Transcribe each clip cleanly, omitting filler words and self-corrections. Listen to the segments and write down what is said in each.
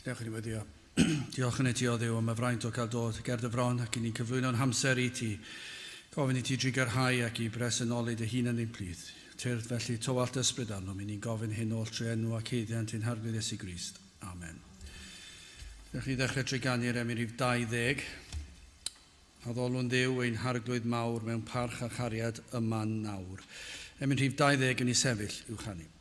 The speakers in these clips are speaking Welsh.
Dewch i ni weddio. Diolch yn i ti o Dduw am y fraint o cael dod ger dy fron ac i ni'n cyflwyno'n hamser i ti. Gofyn i ti drugarhau ac i bresennoli dy hun yn ein plith. Tyrd felly tywallt ysbryd arnom i ni'n gofyn hyn oll trwy enw ac haeddiant ein Harglwydd Iesu Grist. Amen. Dewch ni ddechrau trwy ganu'r emyn rhif 20. Addolwn Dduw ein Harglwydd mawr mewn parch a chariad yma nawr. Emyn rhif 20 yn ei sefyll i'w chanu.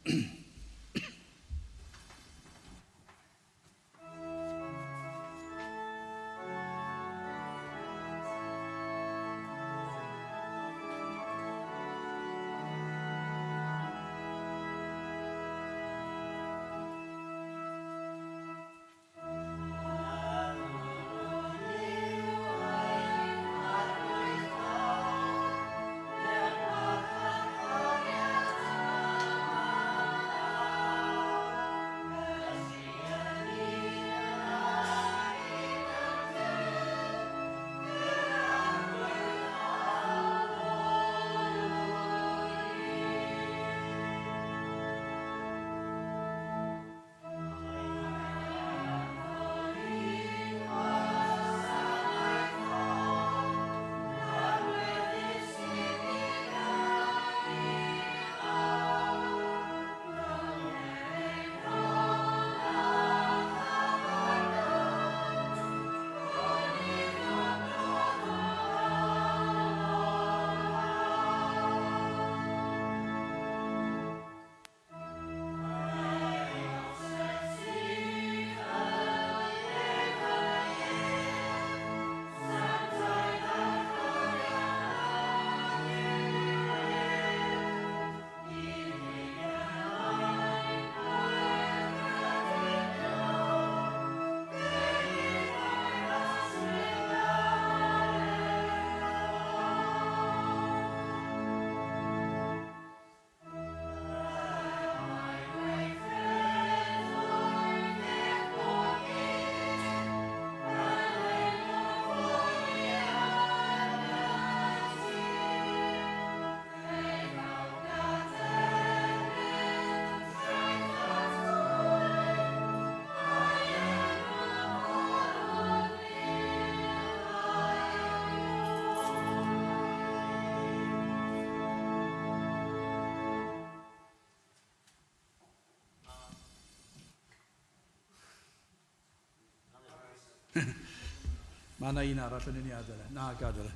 Mae yna un arall yn uniad yna. Na, gadael e.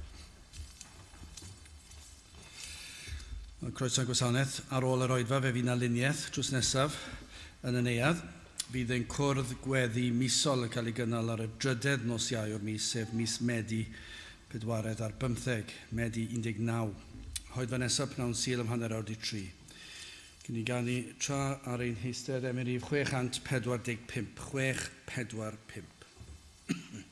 Mae croeso gwasanaeth ar ôl yr oedfa fe fydd 'na luniaeth drws nesaf yn y neuadd. Fydd ein cwrdd gweddi misol yn cael ei gynnal ar y drydedd nos Iau o'r mis, sef mis Medi 24, Medi 19. Oedfa nesaf pnawn Sul am 3:30. Cyn i ganu tra ar ein heistedd emyn rhif 645, 645.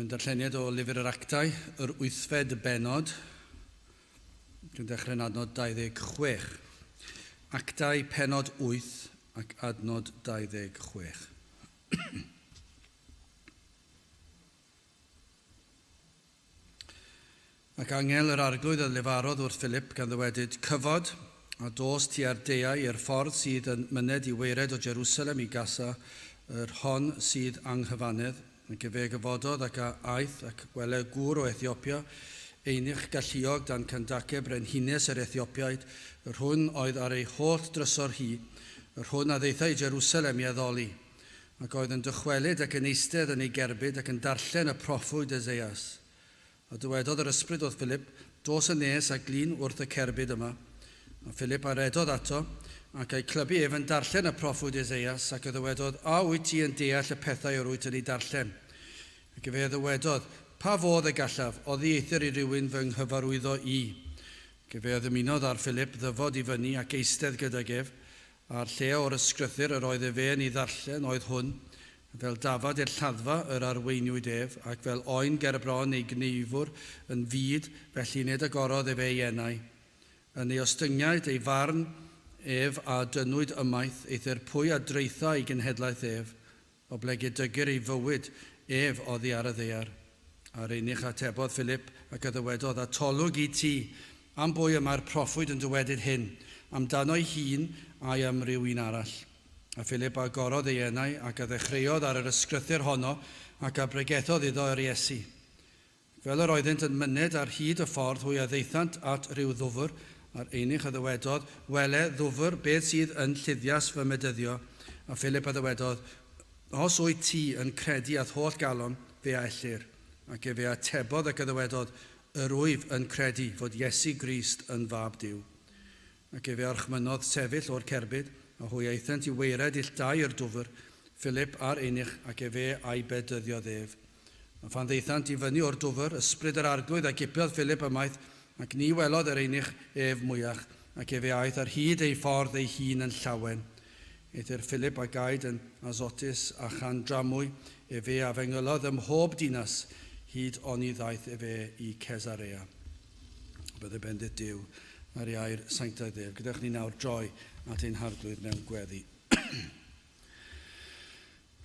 Daw ein darlleniad o Lyfr yr Actau, yr wythfed bennod, dwi'n dechrau yn adnod 26. Actau pennod 8 ac adnod 26. Ac angel yr arglwydd a lefarodd wrth Philip gan ddywedyd, Cyfod a dos tua'r deau i'r ffordd sydd yn myned i waered o Jerusalem i Gasa, yr hon sydd anghyfannedd. Ac efe gyfododd ac a aeth ac wele gŵr o Ethiopia, eunuch galluog dan Candace brenhines yr Ethiopiaid, yr hwn oedd ar ei holl drysor hi, yr hwn a ddaethai i Jerusalem i addoli, ac oedd yn dychwelyd ac yn eistedd yn ei gerbyd ac yn darllen y proffwyd Eseias. A dywedodd yr ysbryd wrth Philip, Dos yn nes a glin wrth y cerbyd yma. A Philip a redodd ato, ac a'i clybu ef yn darllen y proffwyd Eseias, ac a ddywedodd, A wyt ti yn deall y pethau yr wyt yn eu darllen? Ac efe a ddywedodd, Pa fodd y gallaf, oddieithr i rywun fy nghyfarwyddo i? Ac efe a ddymunodd ar Philip ddyfod i fyny ac eistedd gydag ef, a'r lle o'r ysgrythur yr oedd efe yn ei ddarllen oedd hwn, Fel dafad i'r lladdfa yr arweiniwyd ef, ac fel oen ger y bron ei gneifwr yn fud, felly nid agorodd efe ei enau. Yn ei ostyngiad ei farn ef a dynnwyd ymaith, eithr pwy a draetha ei genhedlaeth ef, oblegid dygir ei fywyd ef oddi ar y ddaear. A'r eunuch atebodd Philip ac a ddywedodd, Atolwg i ti, am bwy y mae'r proffwyd yn dywedyd hyn, amdano'i hun ai am ryw un arall? A Philip a agorodd ei enau ac a ddechreuodd ar yr ysgrythur honno ac a bregethodd iddo yr Iesu. Fel yr oeddynt yn myned ar hyd y ffordd hwy a ddaethant at ryw ddwfr, a'r eunuch a ddywedodd, Wele, ddwfr, beth sydd yn lluddias fy medyddio? A Philip a ddywedodd, Os wyt ti yn credu â'th holl galon, fe a ellir. Ac efe a atebodd ac a ddywedodd, Yr wyf yn credu fod Iesu Grist yn Fab Duw. Ac efe a orchmynnodd sefyll o'r cerbyd, a hwy aethant i waered ill dau i'r dwfr, Philip a'r eunuch, ac efe a'i bedyddiodd ef. A phan ddaethant i fyny o'r dwfr, ysbryd yr Arglwydd a gipiodd Philip ymaith, ac ni welodd yr eunuch ef mwyach, ac efe aeth ar hyd ei ffordd ei hun yn llawen. Eithr Philip a gaed yn Azotus, a chan dramwy, efe a fengylodd ym mhob dinas, hyd oni ddaeth efe i Cesarea. Bydde bendith Duw ar ei air sanctaidd ef. Gadewch ni nawr droi at ein Harglwydd mewn gweddi.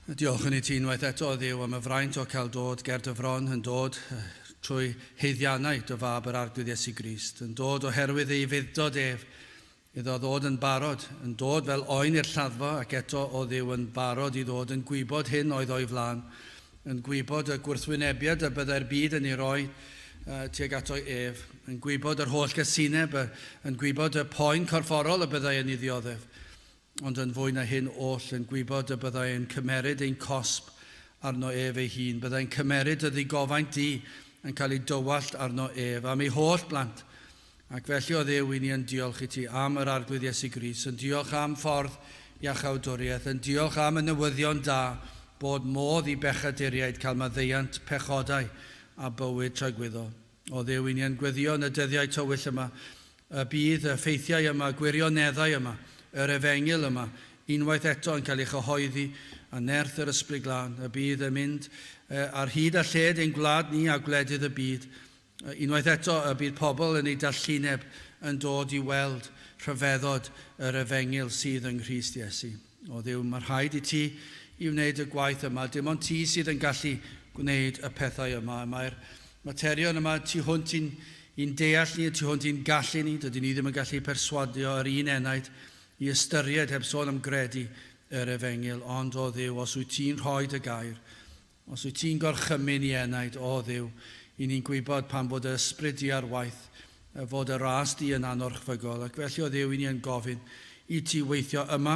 Diolchwn i ti unwaith eto, Dduw, am y fraint o cael dod ger dy fron, yn dod trwy haeddiannau dy fab yr Arglwydd Iesu Grist, yn dod oherwydd ei ufudd-dod ef, iddo ddod yn barod, yn dod fel oen i'r lladdfa, ac eto, o Dduw, yn barod i ddod, yn gwybod hyn oedd o'i flaen, yn gwybod y gwrthwynebiad y byddai'r byd yn ei roi tuag ato ef, yn gwybod yr holl gasineb, yn gwybod y poen corfforol y byddai yn ei ddioddef, ond yn fwy na hyn oll, yn gwybod y byddai yn cymeryd ein cosb arno ef ei hun, byddai'n cymeryd y ddigofaint di yn cael ei dywallt arno ef, am ei holl blant. Ac felly, o Dduw, i ni yn diolch i ti am yr Arglwydd Iesu Grist, yn diolch am ffordd iachawdwriaeth, yn diolch am y newyddion da bod modd i bechaduriaid cael maddeuant pechodau a bywyd tragwyddol. O Dduw, i ni yn gweddio yn y dyddiau tywyll yma, y bydd y ffeithiau yma, gwirioneddau yma, yr efengyl yma, unwaith eto yn cael ei chyhoeddi a nerth yr Ysbryd Glân, y bydd yn mynd ar hyd a lled ein gwlad ni a gwledydd y byd. Unwaith eto y bydd pobl yn eu dallineb yn dod i weld rhyfeddod yr efengyl sydd yng Nghrist Iesu. O Dduw, mae rhaid i ti i wneud y gwaith yma. Dim ond ti sydd yn gallu gwneud y pethau yma. Mae'r materion yma tu hwnt i'n i'n deall ni, tu hwnt i'n gallu ni. Dydyn ni ddim yn gallu perswadio yr un enaid i ystyried heb sôn am gredu yr efengyl. Ond, o Dduw, os wyt ti'n rhoi dy gair, os wyt ti'n gorchymyn i enaid, o Dduw, i ni'n gwybod pan fod y ysbryd di ar waith, fod y ras di yn anorchfygol. Ac felly, o Dduw, i ni yn gofyn i ti weithio yma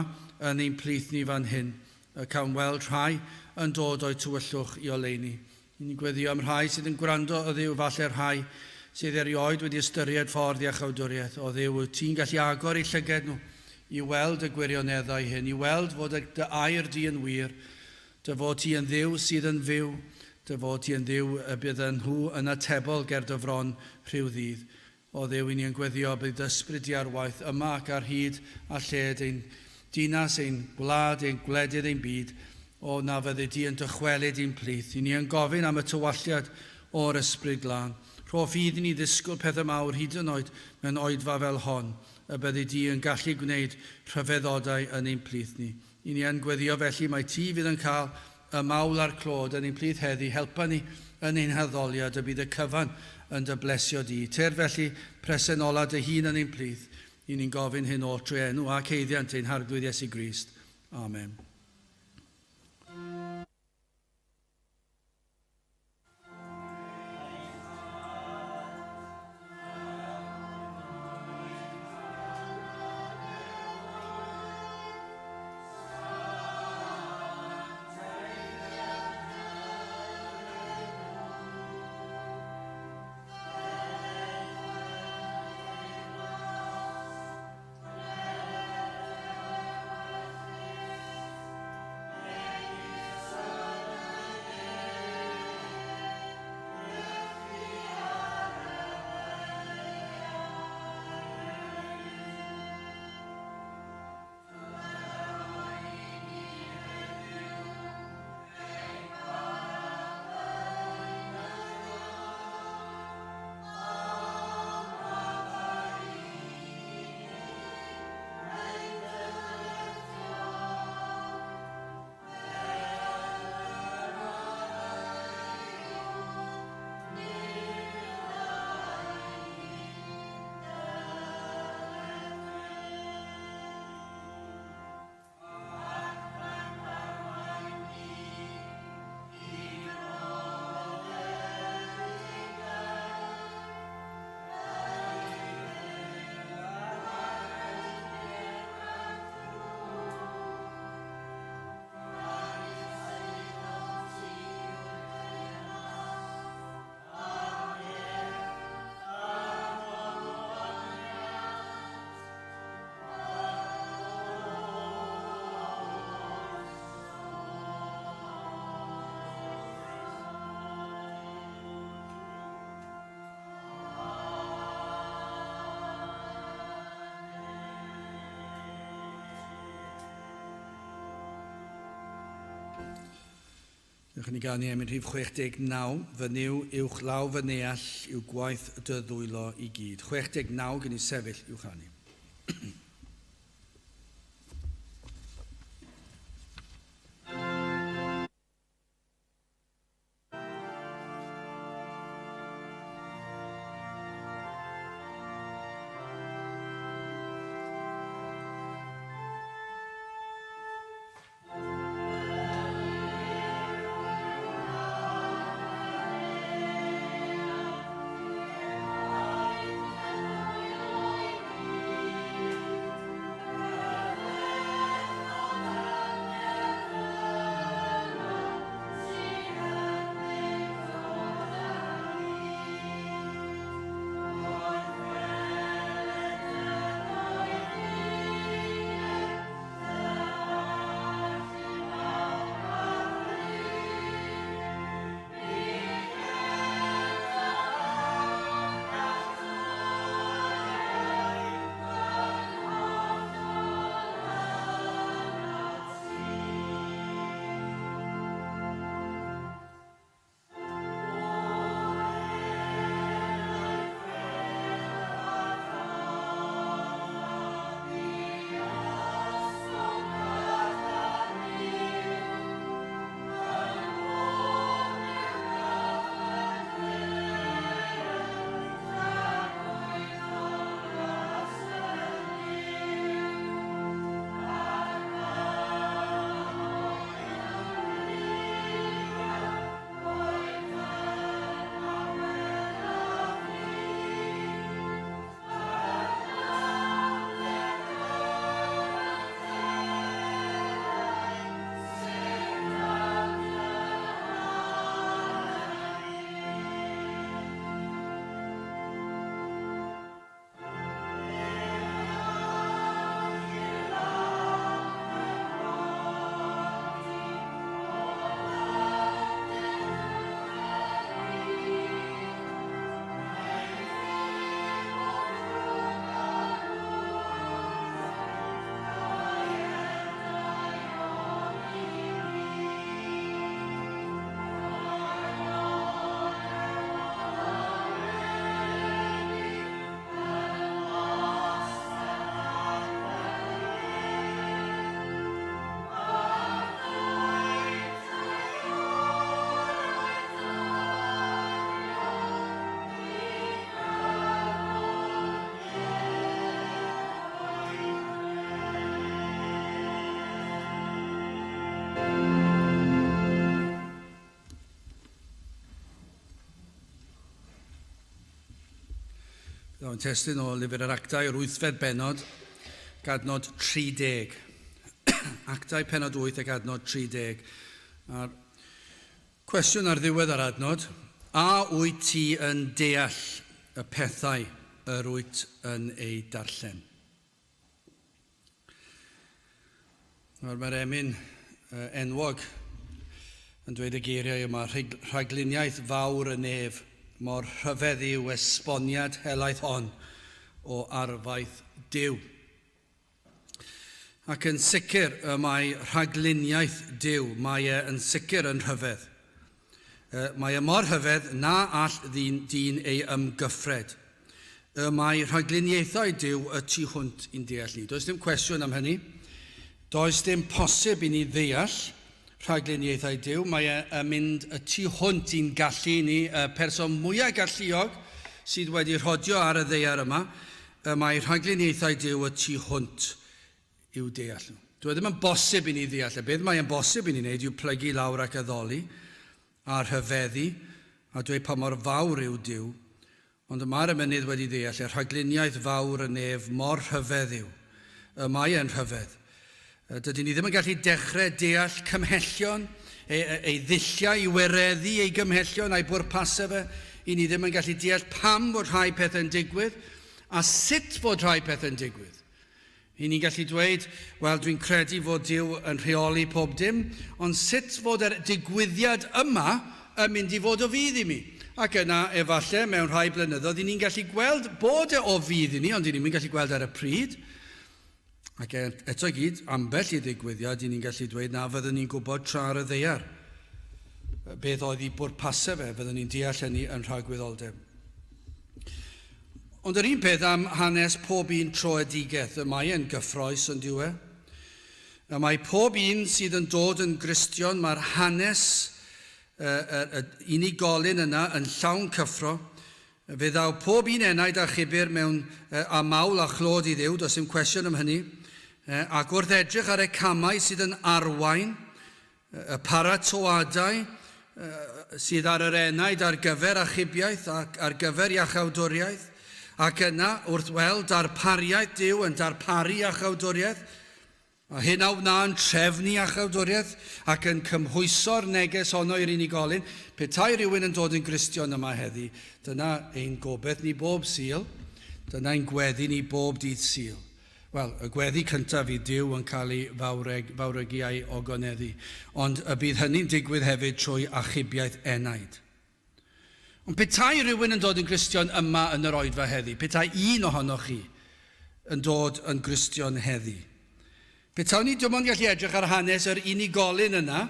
yn ein plith ni fan hyn, y cawn weld rhai yn dod o'u tywyllwch i oleuni. I ni'n gweddio am rhai sydd yn gwrando, o Dduw, falle rhai sydd erioed wedi ystyried ffordd iachawdwriaeth. O Dduw, wyt ti'n gallu agor eu llyged nhw i weld y gwirioneddau hyn, i weld fod dy air di yn wir, dy fod ti yn Dduw sydd yn fyw, dy fod ti yn Dduw y bydden nhw yn atebol ger dy fron rhyw ddydd. O Dduw, i ni yn gweddio bydd dy ysbryd di ar waith yma ac ar hyd a lled ein dinas, ein gwlad, ein gwledydd, ein byd. O, na fyddi di yn dychwelyd i'n plith. I ni yn gofyn am y tywalliad o'r Ysbryd Glân. Rho ffydd i ni ddisgwyl pethau mawr hyd yn oed mewn oedfa fel hon, y byddi di yn gallu gwneud rhyfeddodau yn ein plith ni. I ni yn gweddio felly mai ti fydd yn cael y mawl a'r clod yn ein plith heddi. Helpa ni yn ein haddoliad y bydd y cyfan yn dy blesio di. Tyr felly presenola dy hun yn ein plith. I ni'n gofyn hyn oll trwy enw ac haeddiant ein Harglwydd Iesu Grist. Amen. Dewch i ni ganu emyn rhif 69, fy Nuw uwch law fy neall yw gwaith dy ddwylo i gyd. 69 gen i sefyll i'w chanu. Daw yn testun o lyfr yr Actau, yr wythfed bennod, gadnod 30. Actau penod 8 ac adnod 30. A'r cwestiwn ar ddiwedd yr adnod, a wyt ti yn deall y pethau yr wyt yn eu darllen? Nawr mae'r emyn enwog yn dweud y geiriau yma, rhagluniaeth fawr y nef, mor rhyfedd yw esboniad helaeth hon o arfaeth Duw. Ac yn sicr y mae rhagluniaeth Duw, mae e yn sicr yn rhyfedd. Mae e mor rhyfedd na all ddyn, dyn ei ymgyffred. Y mae rhagluniaethau Duw y tu hwnt i'n deall ni. Does dim cwestiwn am hynny. Does dim posib i ni ddeall rhagluniaethau Duw. Mae e yn mynd y tu hwnt i'n gallu ni, y person mwyaf galluog sydd wedi rhodio ar y ddaear yma. Y mae rhagluniaethau Duw y tu hwnt i'w deall nhw. Dyw e ddim yn bosib i ni ddeall e. Beth mae e'n bosib i ni wneud yw plygu lawr ac addoli a rhyfeddu a dweud pa mor fawr yw Duw. Ond y mae'r emynydd wedi ddeall e, rhagluniaeth fawr y nef mor rhyfedd yw. Y mae e'n rhyfedd. Dydyn ni ddim yn gallu dechrau deall cymhellion, ei, ei ddulliau i wireddu ei gymhellion a'i bwrpasau fe. I ni ddim yn gallu deall pam fod rhai pethau'n digwydd a sut fod rhai pethau'n digwydd. Y'n ni'n gallu dweud, wel, dwi'n credu fod Duw yn rheoli pob dim, ond sut fod yr digwyddiad yma yn mynd i fod o fudd i mi? Ac yna, efallai, mewn rhai blynyddoedd, y'n ni'n gallu gweld bod e o fudd i ni, ond y'n ni'm yn gallu gweld ar y pryd. Ac e, eto i gyd, ambell i ddigwyddiad, y'n ni'n gallu dweud na fyddwn ni'n gwybod tra ar y ddaear beth oedd i bwrpasau fe, fyddwn ni'n deall hynny yn rhagwyddoldeb. Ond yr un peth am hanes pob un troedigaeth, y mae e'n gyffroes yn dyw e. Y mae pob un sydd yn dod yn Gristion, mae'r hanes y, y, y unigolyn yna yn llawn cyffro. Fe ddaw pob un enaid a chibur mewn a mawl a chlod i Dduw, does dim cwestiwn am hynny. Ac wrth edrych ar y camau sydd yn arwain, y paratoadau sydd ar yr enaid ar gyfer achubiaeth ac ar gyfer iachawdwriaeth, ac yna wrth weld darpariaeth Duw yn darparu iachawdwriaeth, a hyn a wna yn trefnu iachawdwriaeth ac yn cymhwyso'r neges honno i'r unigolyn, petai rhywun yn dod yn Gristion yma heddi, dyna ein gobeith ni bob Sul, dyna ein gweddi ni bob dydd Sul. Wel, y gweddi cyntaf fydd Duw yn cael ei fawreg, fawrygu a'i ogoneddu, ond y bydd hynny'n digwydd hefyd trwy achubiaeth enaid. Ond petai rhywun yn dod yn Gristion yma yn yr oedfa heddi, petai un ohonoch chi yn dod yn Gristion heddi, petawn ni dim ond gallu edrych ar hanes yr unigolyn yna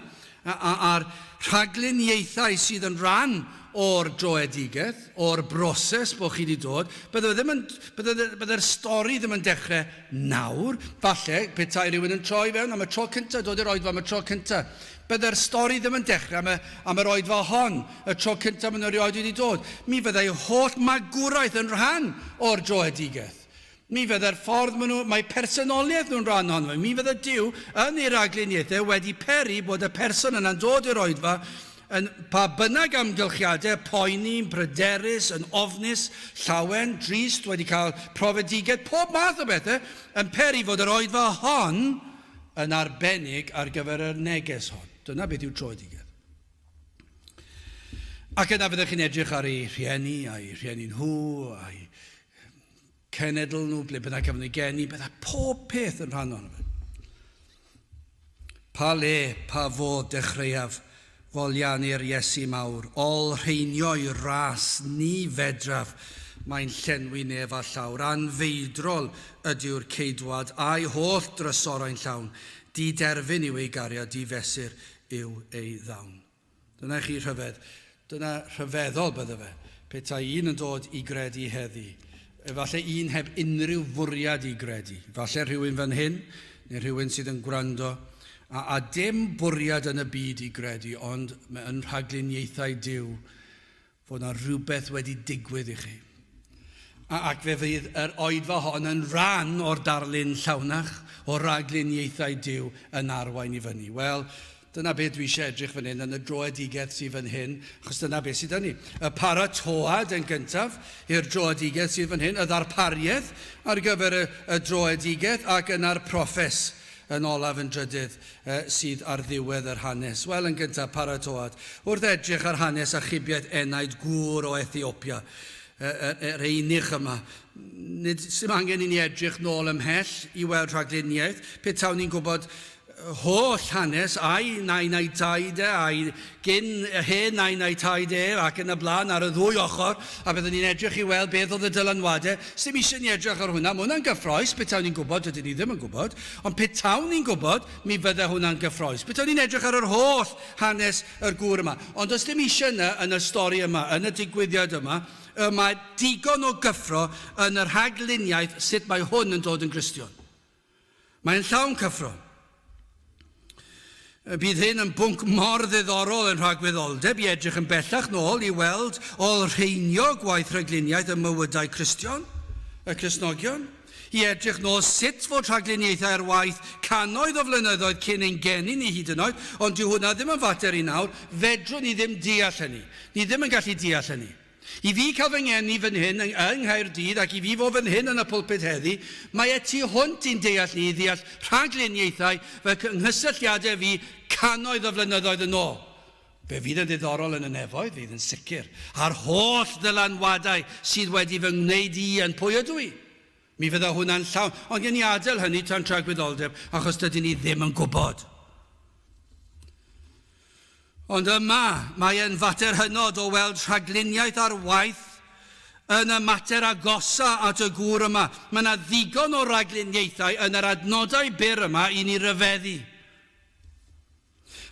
a'r rhagluniaethau sydd yn rhan o'r droedigaeth, o'r broses bod chi wedi dod, bydde ddim yn, bydde, bydde'r stori ddim yn dechrau nawr. Falle, petai rhywun yn troi fewn am y tro cyntaf, dod i'r oedfa am y tro cyntaf. Bydde'r stori ddim yn dechrau am, y, am yr oedfa hon, y tro cyntaf maen nhw erioed wedi dod. Mi fyddai holl magwraeth yn rhan o'r droedigaeth. Mi fydde'r ffordd maen nhw, mae personoliaeth nhw'n rhan ohono fe. Mi fydde Duw yn ei ragluniaethau wedi peri bod y person yna'n dod i'r oedfa yn pa bynnag amgylchiadau, poeni, yn pryderus, yn ofnus, llawen, drist, wedi cael profedigaeth, pob math o bethau, yn peri fod yr oedfa hon yn arbennig ar gyfer y neges hon. Dyna beth yw troedigaeth. Ac yna fyddech chi'n edrych ar ei rhieni, a'i rhieni nhw, a'i cenedl nhw, ble bynnag gafodd nhw geni, bydda pob peth yn rhan ohono fe. Pa le, pa fodd dechreuaf foliannu'r Iesu mawr, ol rheinio'i ras ni fedraf, mae'n llenwi nef a llawr, anfeidrol ydyw'r ceidwad, a'i holl drysorau'n llawn, diderfyn yw ei gariad, difesur yw ei ddawn. Dyna i chi rhyfedd. Dyna rhyfeddol bydde fe, petai un yn dod i gredu heddi. Efallai un heb unrhyw fwriad i gredu. Falle rhywun fan hyn, neu rhywun sydd yn gwrando, a, a dim bwriad yn y byd i gredu, ond yn rhagluniaethau Duw fod na rhywbeth wedi digwydd i chi. A, ac fe fydd yr oedfa hon yn rhan o'r darlun llawnach o ragluniaethau Duw yn arwain i fyny. Wel, dyna beth dwi eisiau edrych fan hyn yn y droedigaeth sydd fan hyn, achos dyna beth sydd 'da ni. Y paratoad yn gyntaf i'r droedigaeth sydd fan hyn, y ddarpariaeth ar gyfer y droedigaeth ac yna'r proffes yn olaf yn drydydd sydd ar ddiwedd yr hanes. Wel, yn gyntaf, paratoad. Wrth edrych ar hanes achubiaeth enaid gŵr o Ethiopia, yr eunuch yma, nid sy'n angen i ni edrych nôl ymhell i weld rhagluniaeth, pe tawn ni'n gwybod holl hanes, a'i nain a'i taid e, a'i gyn hen nain a'i taid e, ac yn y blaen ar y ddwy ochr, a byddwn ni'n edrych i weld beth oedd y dylanwadau. Sdim eisiau ni edrych ar hwnna, mae hwnna'n gyffrous, pe tawn ni'n gwybod, dydyn ni ddim yn gwybod, ond pe tawn ni'n gwybod, mi fydde hwnna'n gyffrous. Pe tawn ni'n edrych ar yr holl hanes yr gŵr yma. Ond does dim eisiau yna yn y stori yma, yn y digwyddiad yma, y mae digon o gyffro yn y rhagluniaeth sut mae hwn yn dod yn Gristion. Mae'n llawn cyffro. Bydd hyn yn bwnc mor ddiddorol yn rhagwyddoldeb i edrych yn bellach nôl i weld olrheinio gwaith rhagluniaeth ym mywydau Cristion, y Cristnogion, i edrych nôl sut fod rhagluniaethau ar waith cannoedd o flynyddoedd cyn ein geni ni hyd yn oed, ond dyw hwnna ddim yn fater i nawr, fedrwn ni ddim deall hynny. Ni ddim yn gallu deall hynny. I fi cael fy ngeni fan hyn yng Nghaerdydd ac i fi fod fan hyn yn y pulpit heddi, mae e tu hwnt i'n deall ni i ddeall rhagluniaethau fy nghysylltiadau fi cannoedd o flynyddoedd yn ôl. Fe fydd yn ddiddorol yn y nefoedd, fydd yn sicr. A'r holl ddylanwadau sydd wedi fy ngwneud i yn pwy ydw i. Mi fydda hwnna'n llawn. Ond gen i adael hynny tan tragwyddoldeb, achos dydyn ni ddim yn gwybod. Ond yma, mae e'n fater hynod o weld rhagluniaeth ar waith yn y mater agosa at y gŵr yma. Mae yna ddigon o ragluniaethau yn yr adnodau byr yma i ni ryfeddu.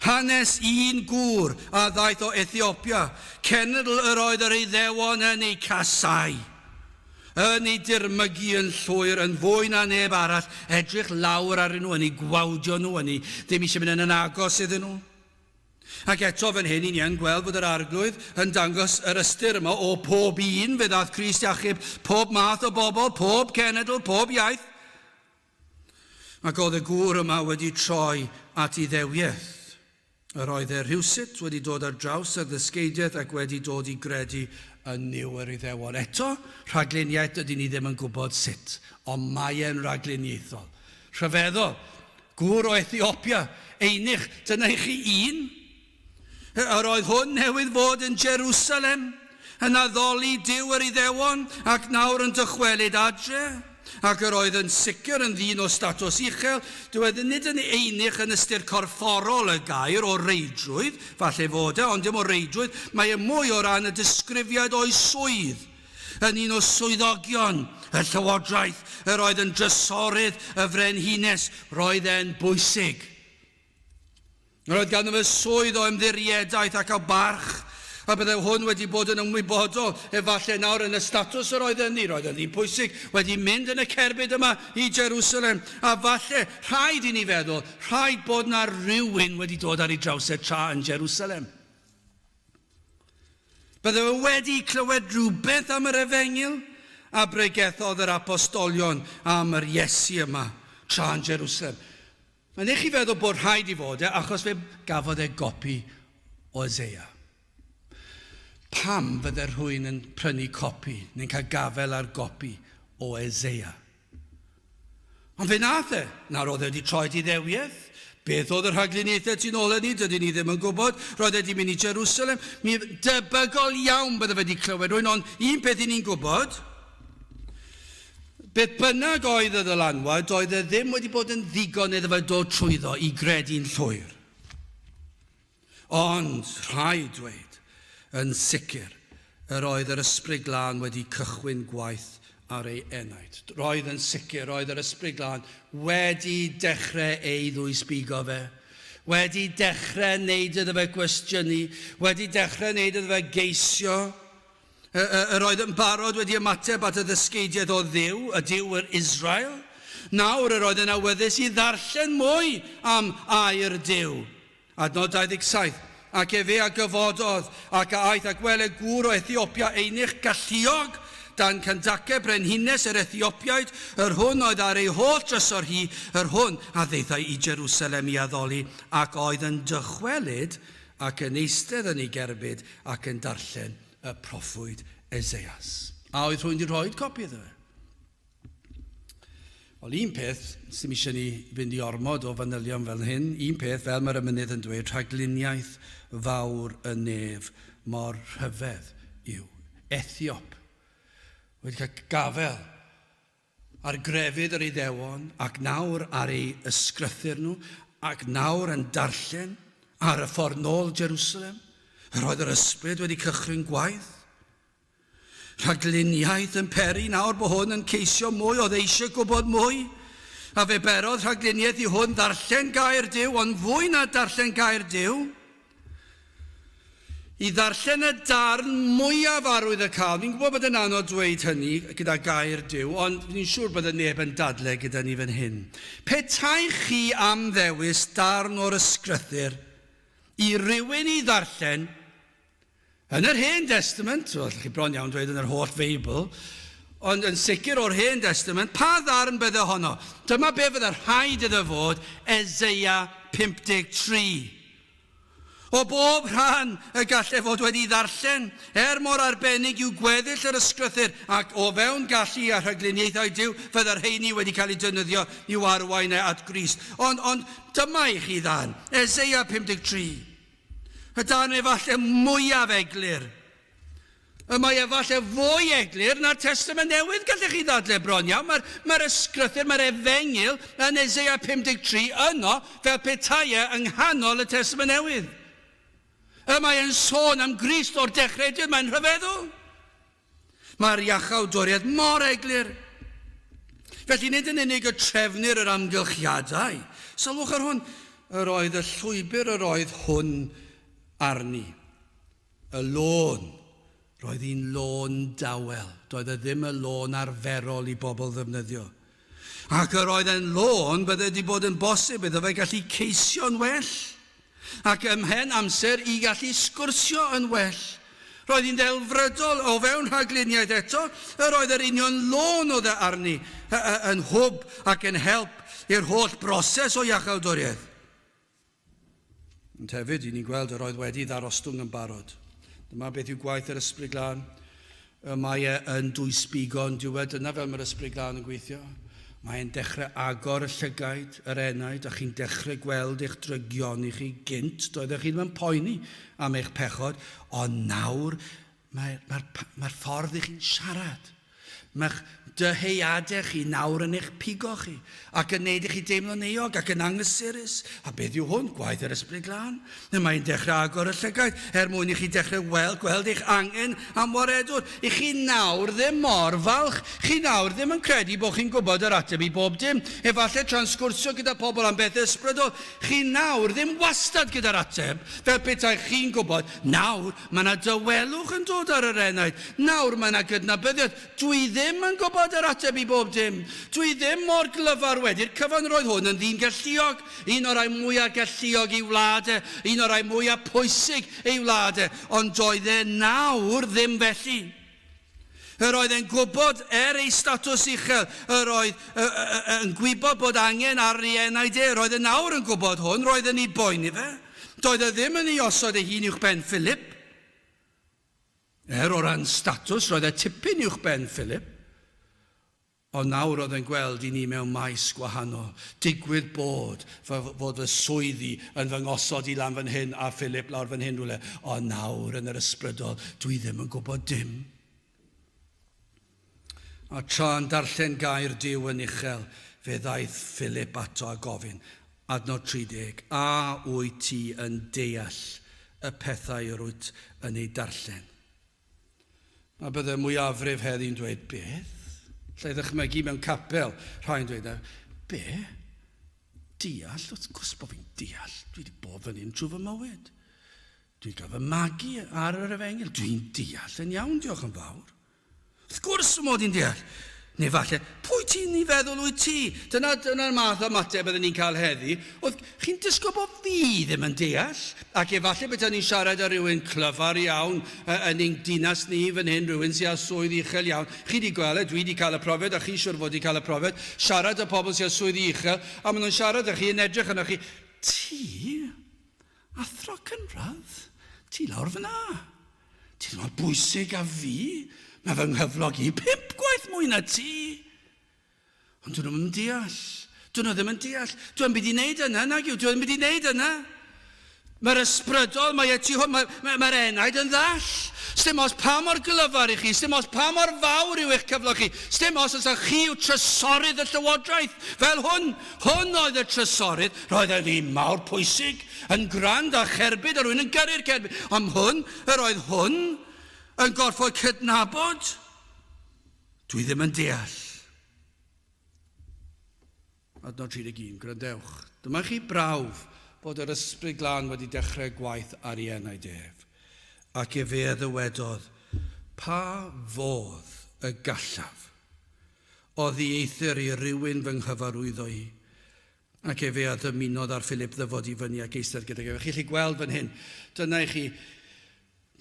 Hanes un gŵr a ddaeth o Ethiopia, cenedl yr oedd yr Iddewon yn ei casau, yn ei dirmygu yn llwyr, yn fwy na neb arall, edrych lawr arnyn nhw, yn eu gwawdio nhw, yn eu ddim eisiau mynd yn agos iddyn nhw. Ac eto fan hyn, i ni yn gweld fod yr Arglwydd yn dangos yr ystyr yma o pob un, fe ddaeth Crist i achub pob math o bobl, pob cenedl, pob iaith. Ac oedd y gŵr yma wedi troi at Iddewiaeth. Yr oedd e rhywsut wedi dod ar draws y ddysgeidiaeth ac wedi dod i gredu yn Nuw yr Iddewon. Eto, rhagluniaeth dydyn ni ddim yn gwybod sut, ond mae e'n rhagluniaethol. Rhyfeddol, gŵr o Ethiopia, eunuch, dyna i chi un. Yr oedd hwn newydd fod yn Jerusalem, yn addoli Duw yr Iddewon, ac nawr yn dychwelyd adre. Ac yr oedd yn sicr yn ddyn o statws uchel, dyw e nid yn eunuch yn ystyr corfforol y gair o reidrwydd, falle fod e, ond dim o reidrwydd, mae e mwy o ran y disgrifiad o'i swydd. Yn un o swyddogion y llywodraeth, yr oedd yn drysorydd y frenhines, roedd e'n bwysig. Yr oedd ganddo fe swydd o ymddiriedaeth ac o barch, a byddai hwn wedi bod yn ymwybodol, efallai nawr yn y statws yr oedd ynddi, roedd yn ddyn pwysig, wedi mynd yn y cerbyd yma i Jerusalem, a falle, rhaid i ni feddwl, rhaid bod na rywun wedi dod ar ei draws e tra yn Jerusalem. Bydde fe wedi clywed rhywbeth am yr efengyl, a bregethodd yr apostolion am yr Iesu yma tra yn Jerusalem. Mae'n eich chi feddwl bod rhaid i fod e, achos fe gafodd e gopi o Isaiah. Pam fydde rhywun yn prynu copi neu'n cael gafael ar gopi o Isaiah? Ond fe nath e. Nawr oedd e wedi troi at Iddewiaeth. Beth oedd y rhagluniaethau tu nôl hynny? Dydyn ni ddim yn gwybod. Roedd e wedi mynd i Jerusalem. Mi debygol iawn bydde fe wedi clywed rhywun, ond un peth i ni'n gwybod, beth bynnag oedd y ddylanwad, doedd e ddim wedi bod yn ddigon iddo fe dod trwyddo i gredu'n llwyr. Ond rhaid dweud, yn sicr, yr oedd yr Ysbryd Glân wedi cychwyn gwaith ar ei enaid. Roedd yn sicr, roedd yr Ysbryd Glân wedi dechrau ei ddwysbigo fe, wedi dechrau wneud iddo fe gwestiynu, wedi dechrau wneud iddo fe geisio. Yr oedd yn barod wedi ymateb at y ddysgeidiaeth o Dduw, y Duw yr Israel. Nawr yr oedd yn awyddus i ddarllen mwy am air Duw. Adnod 27. Ac efe a gyfododd, ac a aeth, ac wele gŵr o Ethiopia, eunuch galluog, dan Candace brenhines yr Ethiopiaid, yr hwn oedd ar ei holl drysor hi, yr hwn a ddaethai i Jerusalem i addoli, ac oedd yn dychwelyd ac yn eistedd yn ei gerbyd ac yn darllen y proffwyd Eseias. A oedd rhywun wedi rhoi copi iddo fe? Wel, un peth, sy'n eisiau ni fynd i ormod o fanylion fel hyn, un peth, fel mae'r emynydd yn dweud, rhagluniaeth fawr y nef mor rhyfedd yw. Ethiop wedi cael gafel ar grefydd yr Iddewon ac nawr ar ei ysgrythur nhw ac nawr yn darllen ar y ffordd nôl Jerusalem. Yr oedd yr ysbryd wedi cychwyn gwaith. Rhagluniaeth yn peri nawr bod hwn yn ceisio mwy, oedd eisiau gwybod mwy. A fe berodd rhagluniaeth i hwn ddarllen gair Duw, ond fwy na darllen gair Duw, i ddarllen y darn mwyaf arwydd y cael. Fi'n gwybod bod yn anodd dweud hynny gyda gair Duw, ond fi'n siŵr bod y neb yn dadle gyda ni fan hyn. Petai chi am ddewis darn o'r ysgrythur i rywun i ddarllen, Yn yr Hen Destament, wel, allwch chi bron iawn dweud yn yr holl Feibl, ond yn sicr o'r Hen Destament, pa ddarn bydde honno? Dyma be fydde rhaid iddo fod, Eseia 53. O bob rhan y gallai fod wedi ddarllen, er mor arbennig yw gweddill yr ysgrythur, ac o fewn gallu a rhagluniaethau Duw, fydde'r rheini wedi cael eu defnyddio i'w arwain e at Grist. Ond, ond dyma i chi ddarn, Eseia 53. Y darn efallai mwyaf eglur. Y mae efallai fwy eglur na'r Testament Newydd, gallech chi ddadle bron iawn. Mae'r mae ysgrythur, mae'r efengyl yn Eseia 53 yno fel petai e yng nghanol y Testament Newydd. Y mae e'n sôn am Grist o'r dechrau dydd, mae'n rhyfeddol. Mae'r iachawdwriaeth mor eglur. Felly nid yn unig y trefnir yr amgylchiadau. Sylwch ar hwn, yr oedd y llwybr yr oedd hwn arni. Y lôn. Roedd hi'n lôn dawel. Doedd e ddim y lôn arferol i bobl ddefnyddio. Ac yr oedd e'n lôn bydde wedi bod yn bosib iddo fe gallu ceisio'n well. Ac ymhen amser i gallu sgwrsio yn well. Roedd hi'n ddelfrydol o fewn rhagluniaeth eto, yr oedd yr union lôn oedd e arni yn hwb ac yn help i'r holl broses o iachawdwriaeth. Ond hefyd, i ni'n gweld yr oedd wedi ddarostwng yn barod. Dyma beth yw gwaith yr Ysbryd Glân. Y mae e yn dwysbigo yn diwedd. Dyna fel mae'r Ysbryd Glân yn gweithio. Mae e'n dechrau agor y llygaid, yr enaid, a chi'n dechrau gweld eich drygioni chi gynt. Doeddech chi ddim yn poeni am eich pechod, ond nawr mae'r mae, mae ffordd i chi'n siarad. Mae'ch dyheadau chi nawr yn eich pigo chi, ac yn neud i chi deimlo'n euog ac yn anghysurus. A beth yw hwn? Gwaith yr Ysbryd Glân. Y mae'n dechrau agor y llygaid er mwyn i chi dechrau weld, gweld eich angen am waredwr. I chi nawr ddim mor falch. Chi nawr ddim yn credu bod chi'n gwybod yr ateb i bob dim. Efallai tra'n sgwrsio gyda pobl am bethau ysbrydol, chi nawr ddim wastad gyda'r ateb, fel petai chi'n gwybod. Nawr, Mae yna dawelwch yn dod ar yr enaid. Nawr mae yna gydnabyddiaeth. Dwi ddim yn gwybod yr ateb i bob dim. Dwi ddim mor glyfar wedi'r cyfan. Roedd hwn yn ddyn galluog, un o'r rhai mwyaf galluog ei wlad e, un o'r rhai mwyaf pwysig ei wlad e, ond doedd e nawr ddim felly. Yr oedd e'n gwybod, er ei statws uchel, yr oedd yn gwybod bod angen ar ei enaid e. Roedd e nawr yn gwybod hwn, roedd yn ei boeni fe. Doedd e ddim yn ei osod ei hun uwchben Philip. Er o ran statws, roedd e tipyn uwchben Philip. Ond nawr oedd e'n gweld i ni mewn maes gwahanol. Digwydd bod fy, fod fy swyddi yn fy ngosod i lan fan hyn a Philip lawr fan hyn rhywle. Ond nawr yn yr ysbrydol, dwi ddim yn gwybod dim. A tra'n darllen gair Duw yn uchel, fe ddaeth Philip ato a gofyn, adnod 30, A wyt ti yn deall y pethau yr wyt yn eu darllen? A bydde mwyafrif heddi'n dweud, beth? Lle ddychmygu mewn capel, rhai'n dweud, be? Deall? Wrth gwrs bod fi'n deall. Dwi wedi bod fan hyn trwy fy mywyd. Dwi'n cael fy magu ar yr efengyl. Dwi'n deall yn iawn, diolch yn fawr. Wrth gwrs fy mod i'n deall. Neu falle, pwy ti'n ei feddwl wyt ti? Dyna, dyna'r math o ymateb byddwn ni'n cael heddi. Oedd chi'n disgwyl bod fi ddim yn deall? Ac efallai beth ni'n siarad â rhywun clyfar iawn yn ein dinas ni fan hyn, rhywun sy'n â swydd uchel iawn. Chi wedi gweld e, dwi wedi cael y profiad, a chi siwr fod wedi cael y profiad. Siarad â pobl sy'n â swyddi uchel, a maen nhw'n siarad â chi yn edrych arnoch chi. Ti? Athro cynradd? Ti lawr fyna? Ti ddim mor bwysig a fi. Mae fy nghyflog i pump gwaith mwy na ti. Ond dyn nhw'n deall. Dyn nhw ddim yn deall. Dwi'n byd i wneud yna, nag yw. Dwi'n byd i wneud yna. Mae'r ysbrydol, mae e tu hwnt, mae'r mae, mae enaid yn ddall. Sdim os pa mor glyfar i chi, sdim os pa mor fawr yw eich cyflog chi, sdim os os chi yw trysorydd y llywodraeth. Fel hwn, hwn oedd y trysorydd, roedd e'n un mawr pwysig, yn gwrando a cherbyd, a rhywun yn gyrru'r cerbyd. Ond hwn, yr oedd hwn yn gorfod cydnabod, dwi ddim yn deall. Adnod 31, gwrandewch. Dyma chi brawf bod yr Ysbryd Glân wedi dechrau gwaith ar ei enaid ef. Ac efe a ddywedodd, Pa fodd y gallaf oddieithr i rywun fy nghyfarwyddo i? Ac efe a ddymunodd ar Philip ddyfod i fyny ac eistedd gydag ef. Chi'n gallu gweld fan hyn, dyna i chi,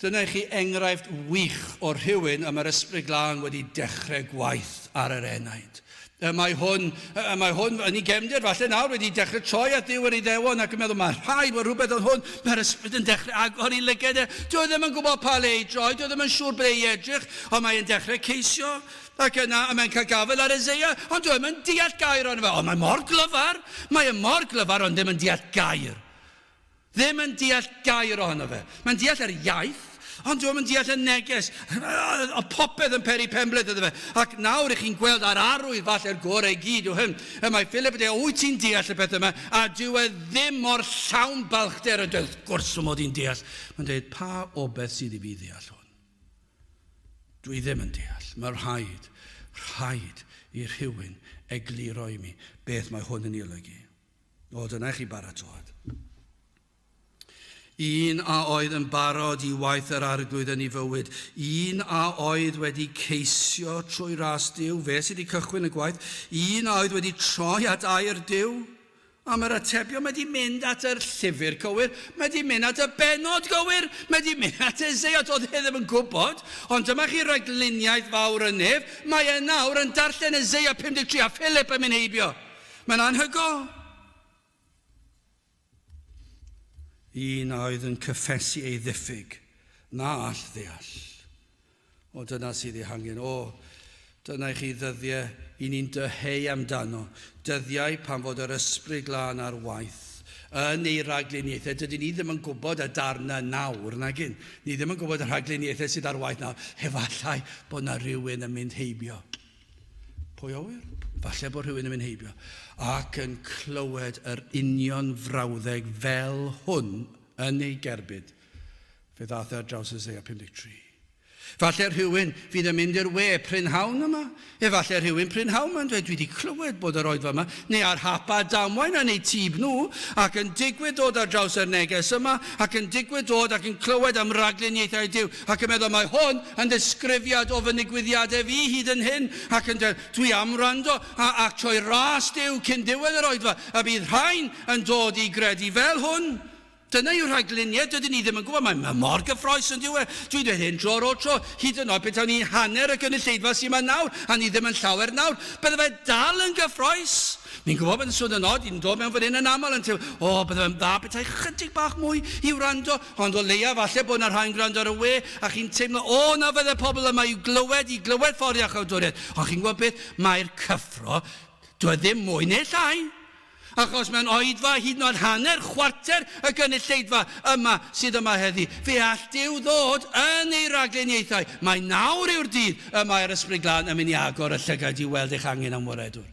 dyna i chi enghraifft wych o rhywun y mae'r Ysbryd Glân wedi dechrau gwaith ar yr enaid. Y mae hwn, y mae hwn yn ei gefndir falle nawr wedi dechrau troi at Dduw yr Iddewon ac yn meddwl mae rhaid bod rhywbeth o'n hwn, mae'r ysbryd yn dechrau agor i lyged e. Dyw e ddim yn gwybod pa le i droi, dyw e ddim yn siŵr ble i edrych, ond mae'n dechrau ceisio. Ac yna, y mae'n cael gafael ar Eseia, ond dyw e ddim yn deall gair ohono fe. Ond mae mor glyfar, mae e mor glyfar, ond ddim yn deall gair. Ddim yn deall gair ohono fe. Mae'n deall yr iaith, ond dyw e'm yn deall y neges. O popeth yn peri penbleth iddo fe. Ac nawr i chi'n gweld ar arwydd falle'r gorau i gyd yw hyn. Y mae Philip yn dweud, wyt ti'n deall y peth yma? A dyw e ddim mor llawn balchder yn dweud, wrth gwrs fy mod i'n deall. Mae'n dweud, pa obeth sydd i fi ddeall hwn? Dwi ddim yn deall. Mae rhaid, rhaid i rhywun egluro i mi beth mae hwn yn ei olygu. O, dyna i chi baratoad. Un a oedd yn barod i waith yr arglwydd yn ei fywyd. Un a oedd wedi ceisio trwy ras Duw, fe sydd wedi cychwyn y gwaith. Un a oedd wedi troi at air Duw. A mae'r atebion mae wedi mynd at yr llyfr cywir, mae wedi mynd at y benod gywir, mae wedi mynd at Eseia, doedd e ddim yn gwybod. Ond dyma chi ragluniaeth fawr y nef, mae e nawr yn darllen Eseia 53 a Philip yn mynd heibio. Mae'n anhygoel. Un a oedd yn cyffesu ei ddiffyg, na all ddeall. O, dyna sydd ei hangen. O, dyna i chi ddyddiau i ni'n dyheu amdano. Dyddiau pan fod yr ysbryd glân ar waith yn ei ragluniaethau. Dydyn ni ddim yn gwybod y darnau nawr, nag yn. Ni ddim yn gwybod y rhagluniaethau sydd ar waith nawr. Efallai bod na rhywun yn mynd heibio. Pwy a ŵyr? Falle bod rhywun yn mynd heibio ac yn clywed yr union frawddeg fel hwn yn ei gerbyd. Fe ddaeth e ar draws Isaiah 53. Falle rhywun fydd yn mynd i'r we prynhawn yma. Efallai rhywun prynhawn yma'n dweud, dwi wedi clywed bod yr oedfa yma, neu ar hap a damwain yn eu tîb nhw, ac yn digwydd dod ar draws yr neges yma, ac yn digwydd dod ac yn clywed am ragluniaethau Duw, ac yn meddwl mae hwn yn ddisgrifiad o fy nigwyddiadau fi hyd yn hyn, ac yn dweud, dwi am wrando a, ac troi ras Duw cyn diwedd yr oedfa, a bydd rhain yn dod i gredu fel hwn. Dyna yw rhagluniaeth, dydyn ni ddim yn gwybod, mae, mae mor gyffroes yn diwedd. Dwi'n dweud hyn dro ar ôl tro, hyd yn oed petai ni'n hanner y gynulleidfa sydd yma nawr, a ni ddim yn llawer nawr, bydde fe dal yn gyffroes. Ni'n gwybod bod yn swn yn od, ni'n dod mewn fan hyn yn aml yn teimlo, o, bydde fe'n dda petai chydig bach mwy i wrando, ond o leia falle bod yna rhai'n gwrando ar y we, a chi'n teimlo, o, na fydde pobl yma i'w glywed, i glywed ffordd iachawdwriaeth. Ond chi'n gwybod beth, mae'r cyffro, dwi e ddim mwy neu llai. Achos mewn oedfa hyd yn oed hanner chwarter y gynulleidfa yma sydd yma heddi, fe all Duw ddod yn ei ragluniaethau. Mae nawr yw'r dydd y mae'r Ysbryd Glân yn mynd i agor y llygaid i weld eich angen am waredwr.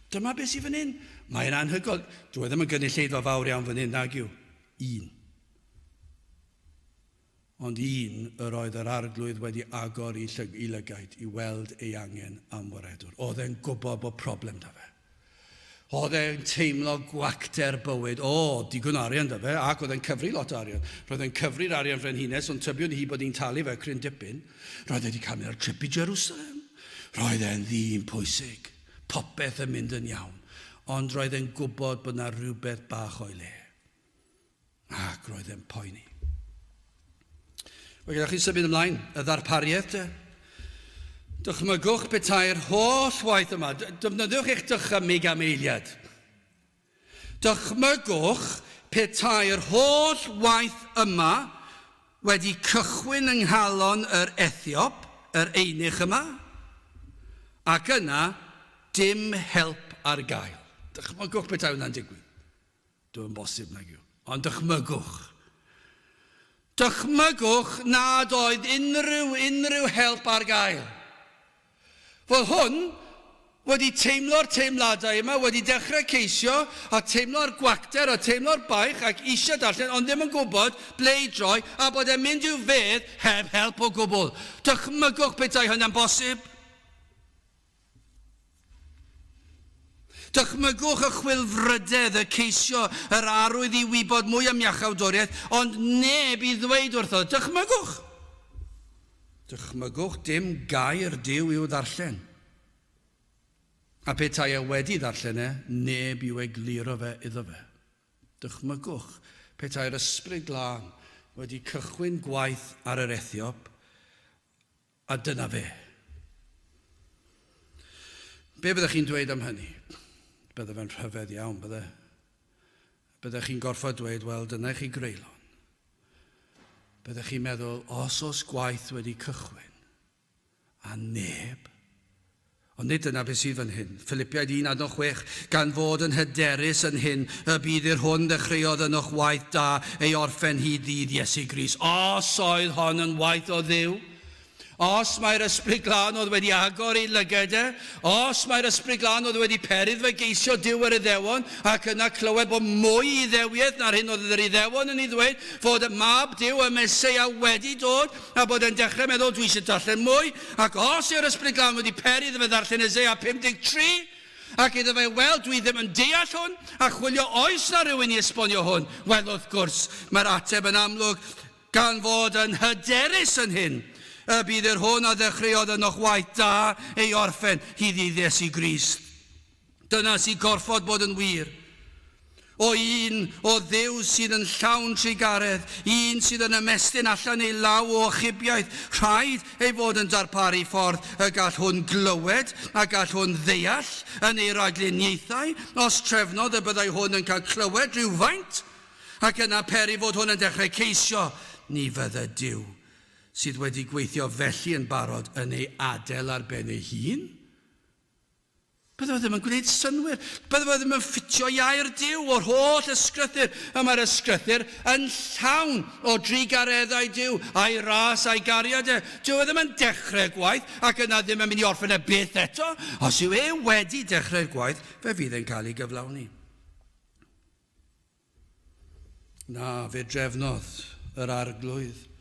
Dyma beth sydd fan hyn. Mae'n anhygoel. Dwi e ddim yn gynulleidfa fawr iawn fan hyn, nag yw. Un. Ond un yr oedd yr arglwydd wedi agor i, llyg, i lygaid i weld ei angen am waredwr. Oedd e'n gwybod bod problem da fe. Oedd e'n teimlo gwacter bywyd. O, digon arian da fe, ac oedd e'n cyfri lot o arian. Roedd e'n cyfri'r arian frenhines, ond tybiwn hi bod hi'n talu fe cryn dipyn. Roedd e wedi cael mynd ar trip i Jerusalem. Roedd e'n ddyn pwysig, popeth yn mynd yn iawn, ond roedd e'n gwybod bod 'na rhywbeth bach o'i le. Ac roedd e'n poeni. Wel, gyda chi symud ymlaen, y ddarpariaeth te. Dychmygwch petai'r holl waith yma. Defnyddiwch eich dychymyg am eiliad. Dychmygwch petai'r holl waith yma wedi cychwyn yng nghalon yr Ethiop, yr eunuch yma, ac yna dim help ar gael. Dychmygwch petai hwnna'n digwydd. Dyw'n bosib nag yw. Ond dychmygwch. Dychmygwch nad oedd unrhyw, unrhyw help ar gael. Fod hwn wedi teimlo'r teimladau yma, wedi dechrau ceisio a teimlo'r gwacter a teimlo'r baich ac eisiau darllen ond ddim yn gwybod ble i droi a bod e'n mynd i'w fedd heb help o gwbl. Dychmygwch petai hynna'n bosib. Dychmygwch y chwilfrydedd, y ceisio, yr arwydd i wybod mwy am iachawdwriaeth, ond neb i ddweud wrtho. Dychmygwch! Dychmygwch dim gair Duw i'w ddarllen. A petai e wedi ddarllen e, neb i'w egluro fe iddo fe. Dychmygwch petai'r Ysbryd Glân wedi cychwyn gwaith ar yr Ethiop, A dyna fe. Be byddech chi'n dweud am hynny? Bydde fe'n rhyfedd iawn, bydde? Byddech chi'n gorfod dweud, wel, dyna i chi greulon. Byddech chi'n meddwl, os oes gwaith wedi cychwyn, a neb Ond nid dyna beth sydd fan hyn. Philipiaid 1 adnod 6, Gan fod yn hyderus yn hyn, y bydd i'r hwn ddechreuodd ynoch waith da ei orffen hyd ddydd Iesu Grist. Os oedd hon yn waith o Dduw, os mai'r Ysbryd Glân oedd wedi agor ei lygaid e, os mai'r Ysbryd Glân oedd wedi peri iddo fe geisio Duw yr Iddewon, ac yna clywed bod mwy i Iddewiaeth na'r hyn oedd yr Iddewon yn ei ddweud, fod y Mab Duw, y Meseia, wedi dod, a bod e'n dechrau meddwl, dwi eisiau darllen mwy, ac os yw'r Ysbryd Glân wedi peri iddo fe ddarllen Eseia 53, ac iddo fe weld, dwi ddim yn deall hwn, a chwilio oes na rhywun i esbonio hwn, wel wrth gwrs, mae'r ateb yn amlwg, gan fod yn hyderus yn hyn, y bydd yr hwn a ddechreuodd ynoch waith da ei orffen hyd ddydd Iesu Grist. Dyna sy'n gorfod bod yn wir. O un, o Dduw sydd yn llawn trugaredd, un sydd yn ymestyn allan ei law o achubiaeth, rhaid ei fod yn darparu ffordd y gall hwn glywed a gall hwn ddeall yn ei ragluniaethau, os trefnodd y byddai hwn yn cael clywed rhywfaint, ac yna peri fod hwn yn dechrau ceisio, ni fydde Duw sydd wedi gweithio felly yn barod yn ei adael ar ben ei hun. Bydde fe ddim yn gwneud synnwyr. Bydde fe ddim yn ffitio i air Duw o'r holl ysgrythur. Y mae'r ysgrythur yn llawn o drugareddau Duw, a'i ras a'i gariad e. Dyw e ddim yn dechrau gwaith ac yna ddim yn mynd i orffen e byth eto. Os yw e wedi dechrau'r gwaith, fe fydd e'n cael ei gyflawni. Na, fe drefnodd yr Arglwydd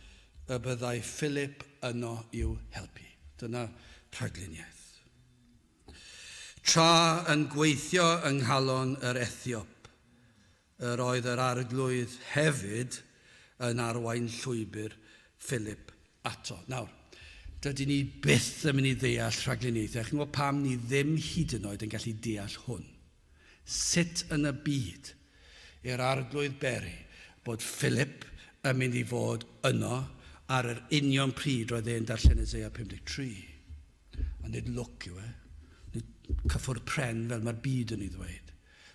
y byddai Philip yno i'w helpu. Dyna rhagluniaeth. Tra yn gweithio yng nghalon yr Ethiop, yr oedd yr Arglwydd hefyd yn arwain llwybr Philip ato. Nawr, dydyn ni byth yn mynd i ddeall rhagluniaethau. Chi'n gwybod pam ni ddim hyd yn oed yn gallu deall hwn? Sut yn y byd i'r Arglwydd beri bod Philip yn mynd i fod yno ar yr union pryd roedd e'n darllen Isaiah 53? Ond nid lwc yw e, nid cyffwrdd pren fel mae'r byd yn ei ddweud.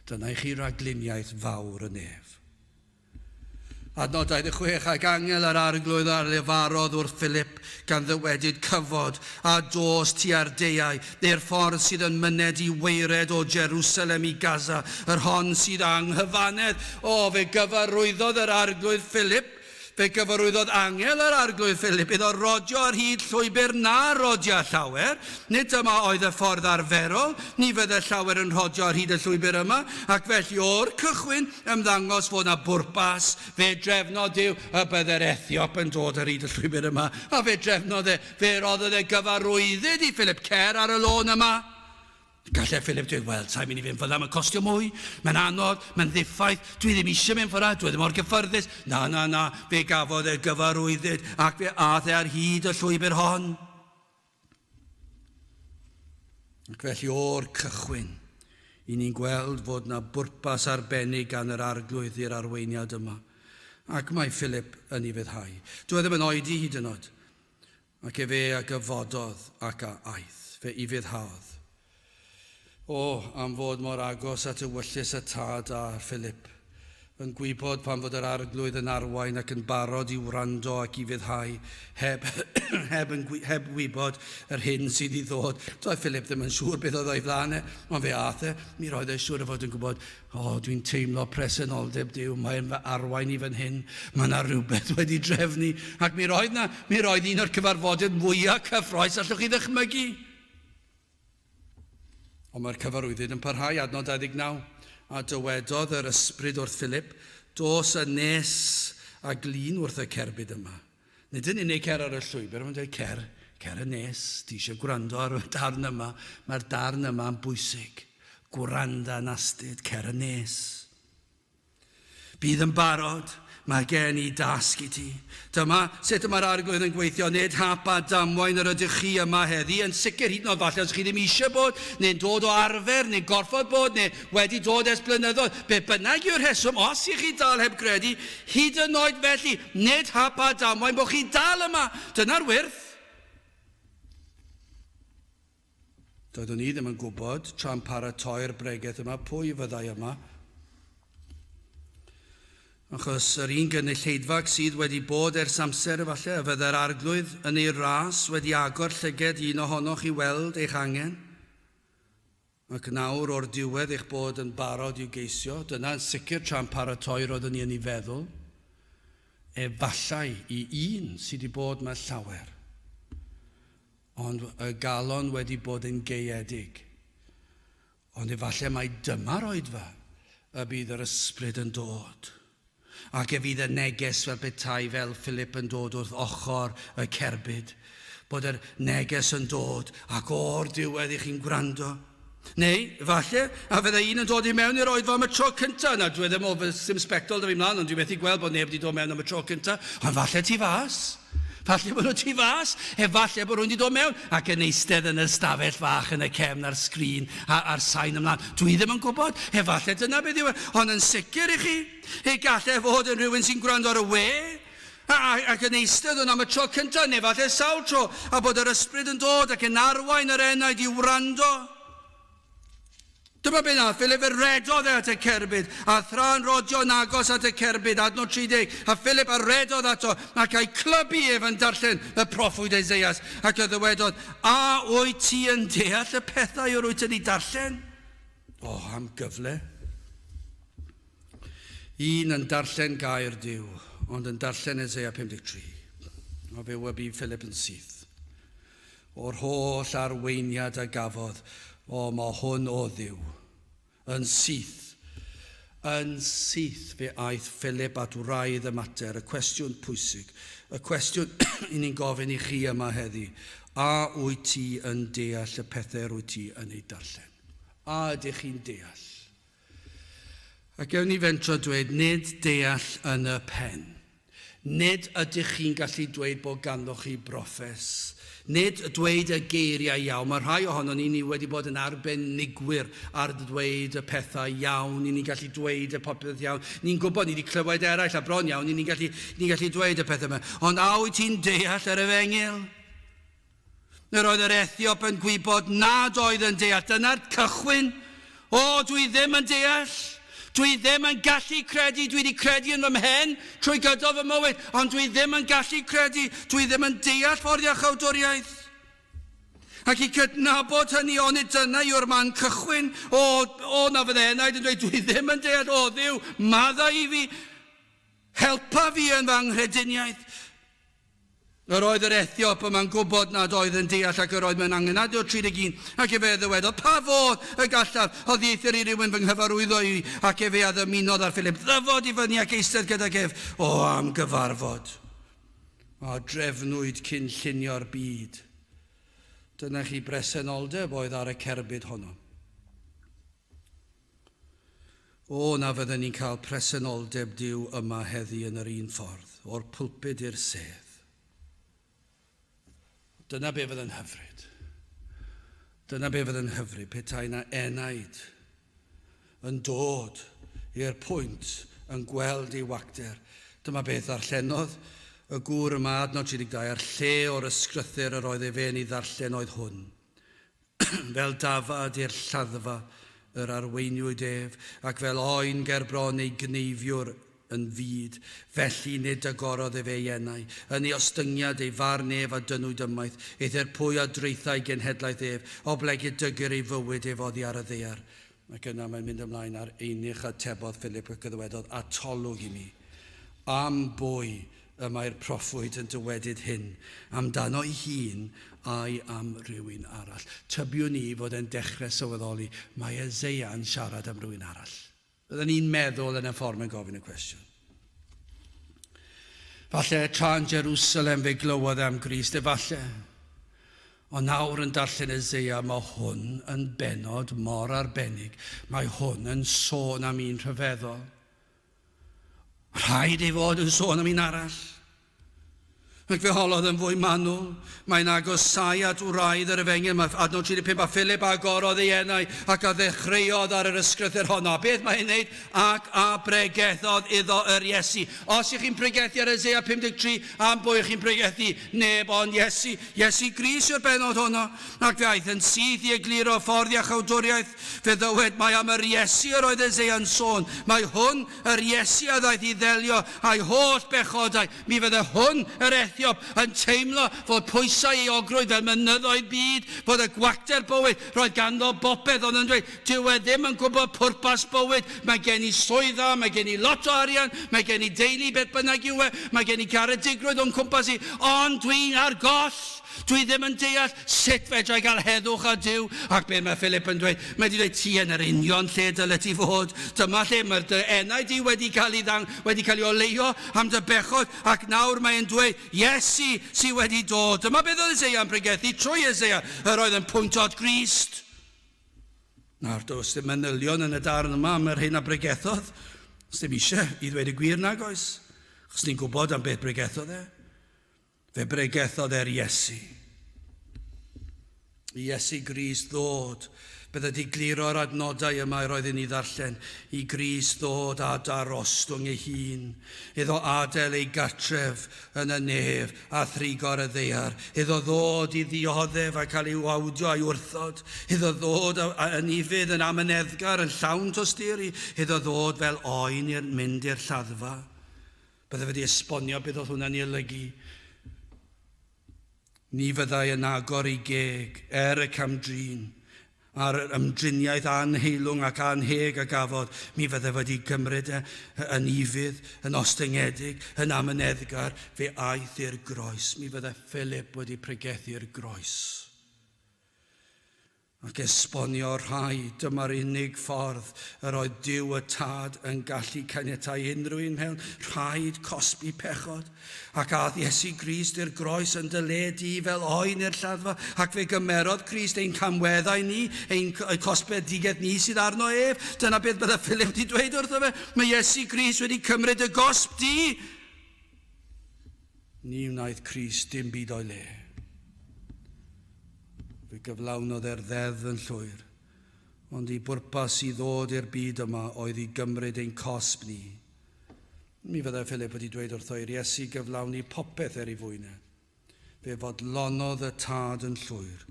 Dyna i chi ragluniaeth fawr y nef. Adnod 26, Ac angel yr Arglwydd a lefarodd wrth Philip, gan ddywedyd, Cyfod, a dos tua'r deuau, i'r ffordd sydd yn myned i waered o Jerusalem i Gaza, yr hon sydd anghyfannedd. O, fe gyfarwyddodd yr Arglwydd Philip, fe gyfarwyddodd angel yr Arglwydd Philip iddo rodio ar hyd llwybr na rodia llawer. Nid dyma oedd y ffordd arferol, ni fydde llawer yn rhodio ar hyd y llwybr yma, ac felly o'r cychwyn, Ymddangos fod 'na bwrpas, fe drefnodd Duw y bydde'r Ethiop yn dod ar hyd y llwybr yma, a fe drefnodd e, fe roddodd e gyfarwyddyd i Philip, cer ar y lôn yma. Gallai Philip dweud, wel, sa'n mynd i fynd fyrra, mae'n costio mwy, mae'n anodd, mae'n ddiffaith, dwi ddim eisiau mynd fyrra, dwi ddim mor gyffyrddus. Na, na, na, fe gafodd e gyfarwyddyd ac fe ath e ar hyd y llwybr hon. Ac felly o'r cychwyn, i ni'n gweld fod na bwrpas arbennig gan yr arglwydd i'r arweiniad yma. Ac mae Philip yn ei fyddhau. Dwi e ddim yn oedi hyd yn oed. Ac efe a gyfododd ac a aeth. Fe i fyddhaodd. O, am fod mor agos at ewyllys y tad a Philip, yn gwybod pan fod yr arglwydd yn arwain ac yn barod i wrando ac i fyddhau, heb, heb, yn, heb wybod yr hyn sydd i ddod. Doedd Philip ddim yn siŵr beth oedd o'i flaen e, ond fe aeth e. Mi roedd e siŵr o fod yn gwybod, o, oh, dwi'n teimlo presenoldeb Duw, mae'n fy arwain i fan hyn, mae yna rhywbeth wedi drefnu. Ac mi roedd na, mi roedd un o'r cyfarfodydd mwyaf cyffroes allwch chi ddychmygu. Ond mae'r cyfarwyddyd yn parhau, adnod 29. A dywedodd yr ysbryd wrth Philip, Dos yn nes a glin wrth y cerbyd yma. Nid yn unig cer ar y llwybr, mae'n dweud cer, cer yn nes, ti eisiau gwrando ar y darn yma, mae'r darn yma yn bwysig. Gwranda yn astud, cer yn nes. Bydd yn barod, mae gen i dasg i ti. Dyma sut y mae'r arglwydd yn gweithio, nid hap a damwain yr ydych chi yma heddi, yn sicr hyd yn oed falle os chi ddim eisiau bod, neu'n dod o arfer, neu'n gorfod bod, neu wedi dod ers blynyddoedd. Be bynnag yw'r rheswm, os ych chi dal heb gredu, hyd yn oed felly, nid hap a damwain bod chi dal yma. Dyna'r wyrth. Doeddwn i ddim yn gwybod, tra'n paratoi'r bregeth yma, pwy fyddai yma. Achos yr un gynulleidfa sydd wedi bod ers amser efallai, y fyddai'r arglwydd yn ei ras wedi agor llyged un ohonoch i weld eich angen. Ac nawr o'r diwedd eich bod yn barod i'w geisio, dyna'n sicr tra'n paratoi roeddwn i yn ei feddwl. Efallai i un sydd wedi bod mae llawer. Ond y galon wedi bod yn gaeedig. Ond efallai mai dyma'r oedfa y bydd yr ysbryd yn dod. Ac e fydd y neges fel petai fel Philip yn dod wrth ochr y cerbyd. Bod yr neges yn dod ac o'r diwedd i chi'n gwrando. Neu, falle, a fydde un yn dod i mewn i'r oedfa am y tro cyntaf. Na, dwi ddim o, ddim sbectol da fi mlaen, ond dwi methu gweld bod neb wedi dod mewn am y tro cyntaf. Ond falle ti fas. Falle bod nhw tu fas, efallai bod rhywun wedi dod mewn ac yn eistedd yn y stafell fach yn y cefn a'r sgrin a'r sain ymlaen. Dwi ddim yn gwybod, efallai dyna beth yw e, ond yn sicr i chi, e gallai fod yn rhywun sy'n gwrando ar y we, ac yn eistedd yno am y tro cyntaf, neu falle sawl tro, a bod yr ysbryd yn dod ac yn arwain yr enaid i wrando. Dyma be nath Philip, fe redodd e at y cerbyd, a thra'n rodio'n agos at y cerbyd, adnod 30, a Philip a redodd ato, ac a'i clybu ef yn darllen y proffwyd Eseias, ac y ddywedodd, a wyt ti yn deall y pethau yr wyt yn ei darllen? O, am gyfle. Un yn darllen gair Duw, ond yn darllen Eseia 53. O fe wybu Philip yn syth. O'r holl arweiniad a gafodd, o, mae hwn o Dduw. Yn syth, yn syth fe aeth Philip at wraidd y mater, y cwestiwn pwysig, y cwestiwn i ni'n gofyn i chi yma heddi. A wyt ti yn deall y pethau rwyt ti yn ei darllen? A ydych chi'n deall? A gewn ni fentro dweud, nid deall yn y pen. Nid ydych chi'n gallu dweud bod ganddoch chi broffes. Nid dweud y geiriau iawn. Mae rhai ohonon ni, ni wedi bod yn arbenigwyr ar ddweud y pethau iawn. Ni'n gallu dweud y popeth iawn. Ni'n gwybod, ni wedi clywed eraill a bron iawn, ni'n gallu, ni gallu dweud y pethau yma. Ond a wyt ti'n deall yr efengyl? Yr oedd yr Ethiop yn gwybod nad oedd yn deall. Dyna'r cychwyn. O, dwi ddim yn deall. Dwi ddim yn gallu credu. Dwi wedi credu yn fy mhen trwy gydol fy mywyd, ond dwi ddim yn gallu credu. Dwi ddim yn deall ffordd iachawdwriaeth. Ac i cydnabod hynny, onid dyna yw'r man cychwyn? O, o na fydde enaid yn dweud, dwi ddim yn deall. O, Dduw, maddau i fi. Helpa fi yn fy anghrediniaeth. Yr oedd yr Ethiop yma'n gwybod nad oedd yn deall ac yr oedd mewn angen. Adnod 31, ac efe a ddywedodd, Pa fodd y gallaf oddieithr i rywun fy nghyfarwyddo i? Ac efe a ddymunodd ar Philip ddyfod i fyny ac eistedd gydag ef. O, am gyfarfod! A drefnwyd cyn llunio'r byd. Dyna chi bresenoldeb oedd ar y cerbyd honno. O, na fydden ni'n cael presenoldeb Duw yma heddi yn yr un ffordd, o'r pulpud i'r sedd. Dyna be fydd yn hyfryd. Dyna be fydd yn hyfryd petai na enaid yn dod i'r pwynt yn gweld ei wacter. Dyma beth ddarllenodd y gŵr yma, adnod 32, a'r lle o'r ysgrythur yr oedd efe yn ei ddarllen oedd hwn. Fel dafad i'r lladdfa yr arweiniwyd ef, ac fel oen ger bron ei gneifiwr yn fud, felly nid agorodd ef ei enau. Yn ei ostyngiad ei farn ef a dynnwyd ymaith, eithr pwy a draethai genhedlaeth ef, oblegid dygir ei fywyd ef oddi ar y ddaear. Ac yna mae'n mynd ymlaen a'r eunuch atebodd Philip ac y ddywedodd, Atolwg i mi, am bwy y mae'r proffwyd yn dywedyd hyn, amdano'i hun ai am rywun arall? Tybiwn i fod e'n dechrau sylweddoli, mae Eseia yn siarad am rywun arall. Byddwn ni'n meddwl yn y ffordd mae'n gofyn y cwestiwn. Falle tra yn Jerusalem fe glywodd e am Grist, efallai. Ond nawr yn darllen Eseia, mae hwn yn bennod mor arbennig. Mae hwn yn sôn am un rhyfeddol. Rhaid ei fod yn sôn am un arall. Ac fe holodd yn fwy manwl. Mae'n agosáu at wraidd yr efengyl. Mae adnod 35, a Philip a agorodd ei enau ac a ddechreuodd ar yr ysgrythur honno. A beth mae'n ei wneud? Ac a bregethodd iddo yr Iesu. Os ych chi'n pregethu ar Eseia 53, am bwy ych chi'n pregethu? Neb ond Iesu. Iesu Grist yw'r bennod honno. Ac fe aeth yn syth i egluro ffordd iachawdwriaeth. Fe ddywed mai am yr Iesu yr oedd Eseia'n sôn. Mai hwn, yr Iesu a ddaeth i ddelio â'i holl bechodau. Mi fydde hwn, yr Ethiop, yn teimlo fod pwysau ei ogrwydd fel mynyddoedd byd, fod y gwacter bywyd, roedd ganddo bopeth, ond yn dweud, dyw e ddim yn gwybod pwrpas bywyd, mae gen i swydd dda, mae gen i lot o arian, mae gen i deulu, beth bynnag yw e, mae gen i garedigrwydd o'n cwmpas i, ond dwi'n ar goll. Dwi ddim yn deall sut fedra i gael heddwch â Duw. Ac be mae Philip yn dweud? Mae wedi dweud, ti yn yr union lle dyle ti fod. Dyma lle mae'r dy enau di wedi cael ei, ddang, wedi cael ei oleuo am dy bechod, ac nawr mae'n dweud, Iesu sydd wedi dod. Dyma beth oedd Eseia yn pregethu trwy Eseia, yr oedd yn pwyntio at Grist. Nawr, does dim manylion yn y darn yma am yr hyn a bregethodd. Does dim eisiau i ddweud y gwir nag oes. Achos ni'n gwybod am beth bregethodd e. Fe bregethodd e'r Iesu. I Iesu Grist ddod. Bydde di gliro'r adnodau yma yr oedd i ni ddarllen. I Grist ddod a darostwng ei hun. Iddo adael ei gartref yn y nef a thrigo ar y ddaear. Iddo ddod i ddioddef a cael ei wawdio a'i wrthod. Iddo ddod yn ufudd, yn amyneddgar, yn llawn tosturi. Iddo ddod fel oen i'r mynd i'r lladdfa. Bydde wedi esbonio beth oedd hwnna'n ei olygu. Ni fyddai yn agor ei geg er y cam-drin a'r ymdriniaeth anheilwng ac anheg a gafodd, mi fydde wedi gymryd e yn ufudd, yn ostyngedig, yn amyneddgar, fe aeth i'r groes. Mi fydde Philip wedi pregethu'r groes. Ac esbonio rhai, dyma'r unig ffordd yr oedd Duw y Tad yn gallu caniatáu unrhyw un mewn, rhaid cosbi pechod. Ac aeth Iesu Grist i'r groes yn dy le di fel oen i'r lladdfa, ac fe gymerodd Crist ein camweddau ni, ein cosbedigaeth ni sydd arno ef. Dyna beth bydde Philip wedi dweud wrtho fe, mae Iesu Grist wedi cymryd y gosb di. Ni wnaeth Crist dim byd o'i le. Fe gyflawnodd e'r ddeddf yn llwyr, ond ei bwrpas i ddod i'r byd yma oedd i gymryd ein cosb ni. Mi fyddai Philip wedi dweud wrtho i'r Iesu gyflawni popeth er ei fwyn e. Fe fodlonodd y Tad yn llwyr.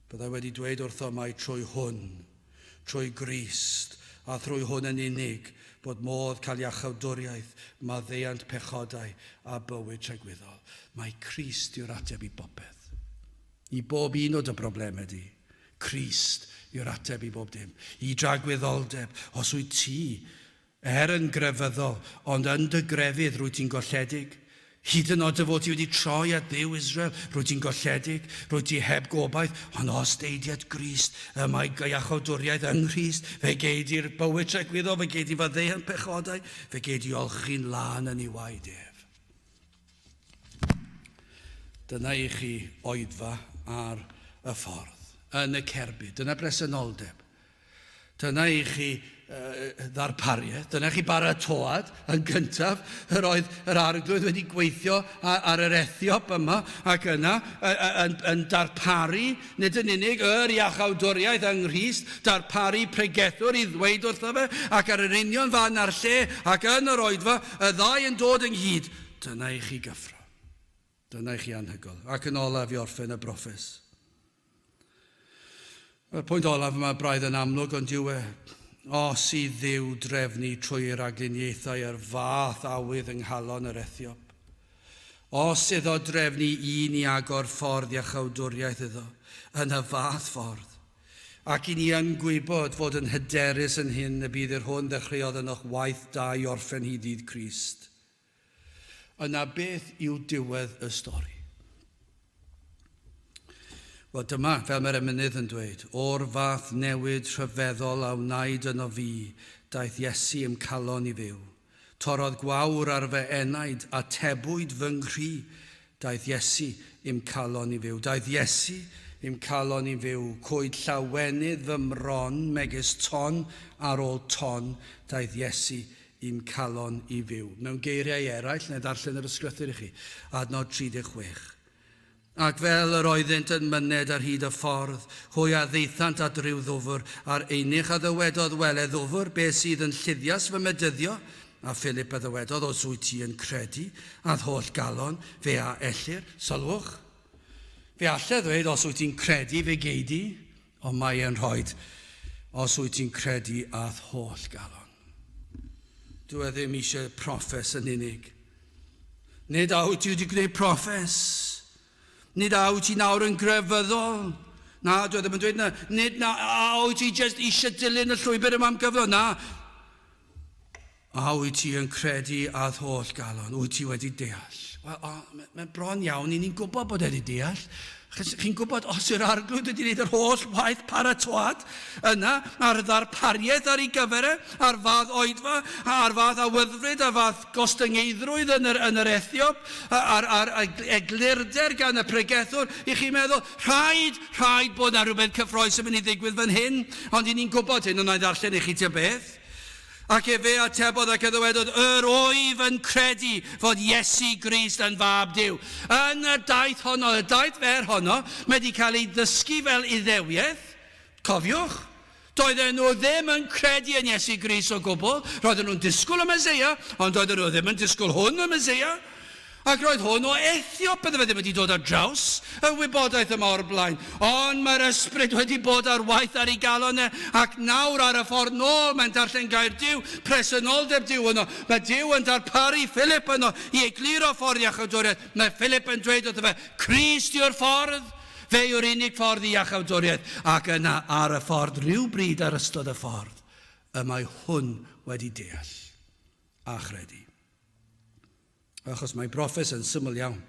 Byddai wedi dweud wrtho mai trwy hwn, trwy Grist, a thrwy hwn yn unig, bod modd cael iachawdwriaeth, maddeuant pechodau a bywyd tragwyddol. Mae Crist yw'r ateb i bopeth. I bob un o dy broblemau di. Crist yw'r ateb i bob dim. I dragwyddoldeb, os wyt ti Er yn grefyddol, ond yn dy grefydd rwyt ti'n golledig. Hyd yn oed dy fod ti wedi troi at Dduw Israel, rwyt ti'n golledig, rwyt ti heb gobaith, ond os deud di at Grist, y mae iachawdwriaeth yng Nghrist, fe gei di'r bywyd tragwyddol, fe gei di faddeuant pechodau, fe gei di olchi'n lân yn ei waed ef. Dyna i chi oedfa ar y ffordd, yn y cerbyd. Dyna bresenoldeb. Dyna i chi ddarpariaeth, dyna chi baratoad yn gyntaf. Yr oedd yr arglwydd wedi gweithio ar yr Ethiop yma ac yna yn darparu, nid yn unig yr iachawdwriaeth yng Nghrist, darparu pregethwr i ddweud wrtho fe, ac ar yr union fan a'r lle ac yn yr oedfa, y ddau yn dod ynghyd. Dyna i chi gyffro. Dyna i chi anhygoel. Ac yn olaf i orffen y broffes. Mae'r pwynt olaf yma braidd yn amlwg, ond yw e, os i Dduw drefnu trwy ei ragluniaethau yr fath awydd yng nghalon yr Ethiop, os iddo drefnu un i agor ffordd iachawdwriaeth iddo, yn y fath ffordd, ac i ni yn gwybod fod yn hyderus yn hyn y bydd yr hwn ddechreuodd ynoch waith da i orffen hyd ddydd Crist. Yna beth yw diwedd y stori? Wel dyma, fel mae'r emynydd yn dweud, o'r fath newid rhyfeddol a wnaed yno fi, daeth Iesu i'm calon i fyw. Torrodd gwawr ar fy enaid, atebwyd fy nghri, daeth Iesu i'm calon i fyw. Daeth Iesu i'm calon i fyw, cwyd llawenydd fy mron, megis ton ar ôl ton, daeth Iesu i'm calon i fyw. Mewn geiriau eraill, neu ddarllen yr ysgrythur i chi, adnod 36. Ac fel yr oeddynt yn myned ar hyd y ffordd, hwy a ddaethant at ryw ddwfr, a'r eunuch a ddywedodd, Wele ddwfr, beth sydd yn lluddias fy medyddio? A Philip a ddywedodd, Os wyt ti yn credu, a'th holl galon, fe a ellir. Sylwch. Fe alle ddweud, os wyt ti'n credu, fe gei di. Ond mae e'n rhoi, os wyt ti'n credu a'th holl galon. Dwi e ddim eisiau proffes yn unig. Nid a wyt ti wedi gwneud proffes. Nid a wyt ti nawr yn grefyddol. Na, dwi e ddim yn dweud na. Nid na, a wyt ti just eisiau dilyn y llwybr yma am gyfnod. Na. A wyt ti yn credu a'th holl galon? Wyt ti wedi deall? Wel, mae'n mae bron iawn i ni'n gwybod bod e wedi deall. Achos chi'n gwybod, os yw'r arglwydd wedi gwneud yr holl waith paratoad yna, a'r ddarpariaeth ar ei gyfer e, a'r fath oedfa, a'r fath awyddfryd, a'r fath gostyngeiddrwydd yn yr, yn yr Ethiop, a'r, a'r, ar eglurder gan y pregethwr, i chi'n meddwl, rhaid, rhaid bod yna rhywbeth cyffroes yn mynd i ddigwydd fan hyn, ond i ni'n gwybod hyn, ond na i ddarllen i chi ta beth. Ac efe atebodd ac a ddywedodd, Yr wyf yn credu fod Iesu Grist yn Fab Duw. Yn y daith honno, y daith fer honno, mae wedi cael ei ddysgu fel Iddewiaeth. Cofiwch, doedden nhw ddim yn credu yn Iesu Grist o gwbl. Roedden nhw'n disgwyl y Meseia, ond doedden nhw ddim yn disgwyl hwn y Meseia. Ac roedd hwn o Ethiop, bydde fe ddim wedi dod ar draws y wybodaeth yma o'r blaen. Ond mae'r ysbryd wedi bod ar waith ar ei galon e, ac nawr ar y ffordd nôl mae'n darllen gair Duw, presenoldeb Duw yno. Mae Duw yn darparu Philip yno i egluro ffordd iachawdwriaeth. Mae Philip yn dweud wrtho fe, Crist yw'r ffordd, fe yw'r unig ffordd i iachawdwriaeth. Ac yna ar y ffordd, rhywbryd ar ystod y ffordd, y mae hwn wedi deall a chredu. Achos mae broffes yn syml iawn.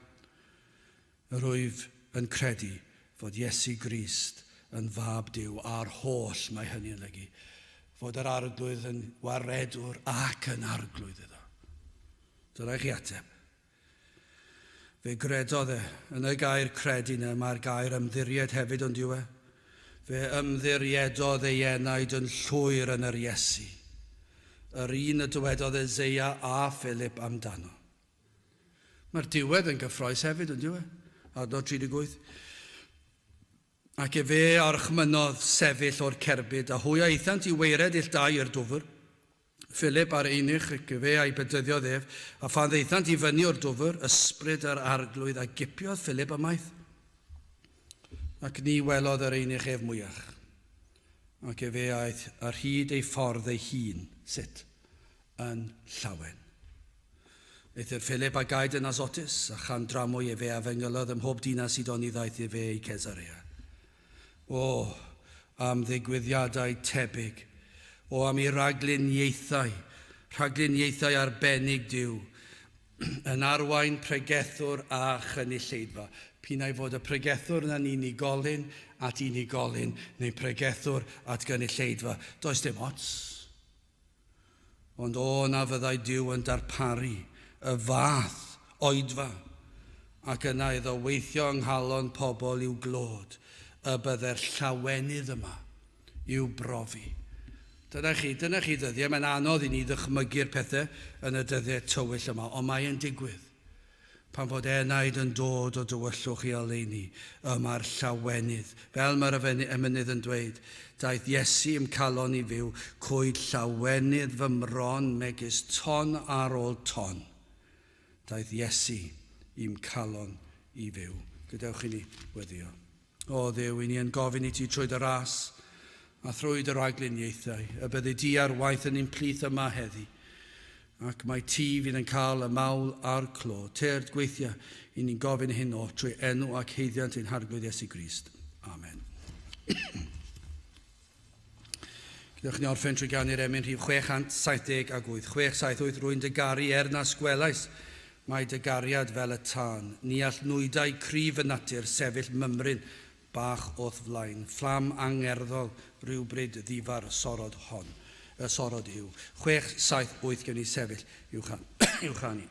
Yr wyf yn credu fod Iesu Grist yn fab Duw a'r holl mae hynny yn olygu fod yr arglwydd yn waredwr ac yn arglwydd iddo. Dyna i chi ateb. Fe gredodd e. Yn y gair credu yna mae'r gair ymddiried hefyd ond yw e? Fe ymddiriedodd ei enaid yn llwyr yn yr Iesu. Yr un y dywedodd Eseia a Philip amdano. Mae'r diwedd yn gyffroes hefyd, yn dyw e? Adnod 38. Ac efe a orchmynnodd sefyll o'r cerbyd, a hwy a aethant i waered ill dau i'r dwfr. Philip a'r eunuch, ac efe a'i bedyddiodd ef, a phan ddaethant i fyny o'r dwfr, ysbryd yr arglwydd a gipiodd Philip ymaith. Ac ni welodd yr eunuch ef mwyach. Ac efe aeth ar hyd ei ffordd ei hun, sut? Yn llawen. Eithr Philip a gaed yn Azotus, a chan dramwy efe a fengylodd ym mhob dinas hyd oni ddaeth efe i Cesarea. O, am ddigwyddiadau tebyg! O, am i ragluniaethau, rhagluniaethau arbennig Duw, yn arwain pregethwr a chynulleidfa. P'un ai fod y pregethwr yna'n unigolyn at unigolyn neu pregethwr at gynulleidfa, does dim ots. Ond o na fyddai Duw yn darparu y fath oedfa ac yna iddo weithio yng nghalon pobl i'w glod, y bydde'r llawenydd yma i'w brofi. Dyna chi ddyddiau. Mae'n anodd i ni ddychmygu'r pethau yn y dyddiau tywyll yma, ond mae'n digwydd. Pan fod enaid yn dod o dywyllwch i oleuni, y mae'r llawenydd. Fel mae'r emynydd yn dweud, daeth Iesu i'm calon i fyw, cwyd llawenydd fy mron megis ton ar ôl ton. Daeth Iesu i'm calon i fyw. Gadewch i ni weddio. O Dduw, i ni yn gofyn i ti trwy dy ras a thrwy dy ragluniaethau, y byddi di ar waith yn ein plith yma heddi, ac mae ti fydd yn cael y mawl a'r clo. Tyrd gweithio i ni'n gofyn hyn o trwy enw ac haeddiant ein Harglwydd Iesu Grist. Amen. Gadewch ni orffen trwy ganu'r emyn rhif 678. 678, rwy'n dy garu er nas gwelais, mae dy gariad fel y tân. Ni all nwydau cryf y natur sefyll mymryn bach o'th flaen. Fflam angerddol rhywbryd ddifar sorod hon. Y sorod yw. 678 gewn ni sefyll i'w chanu.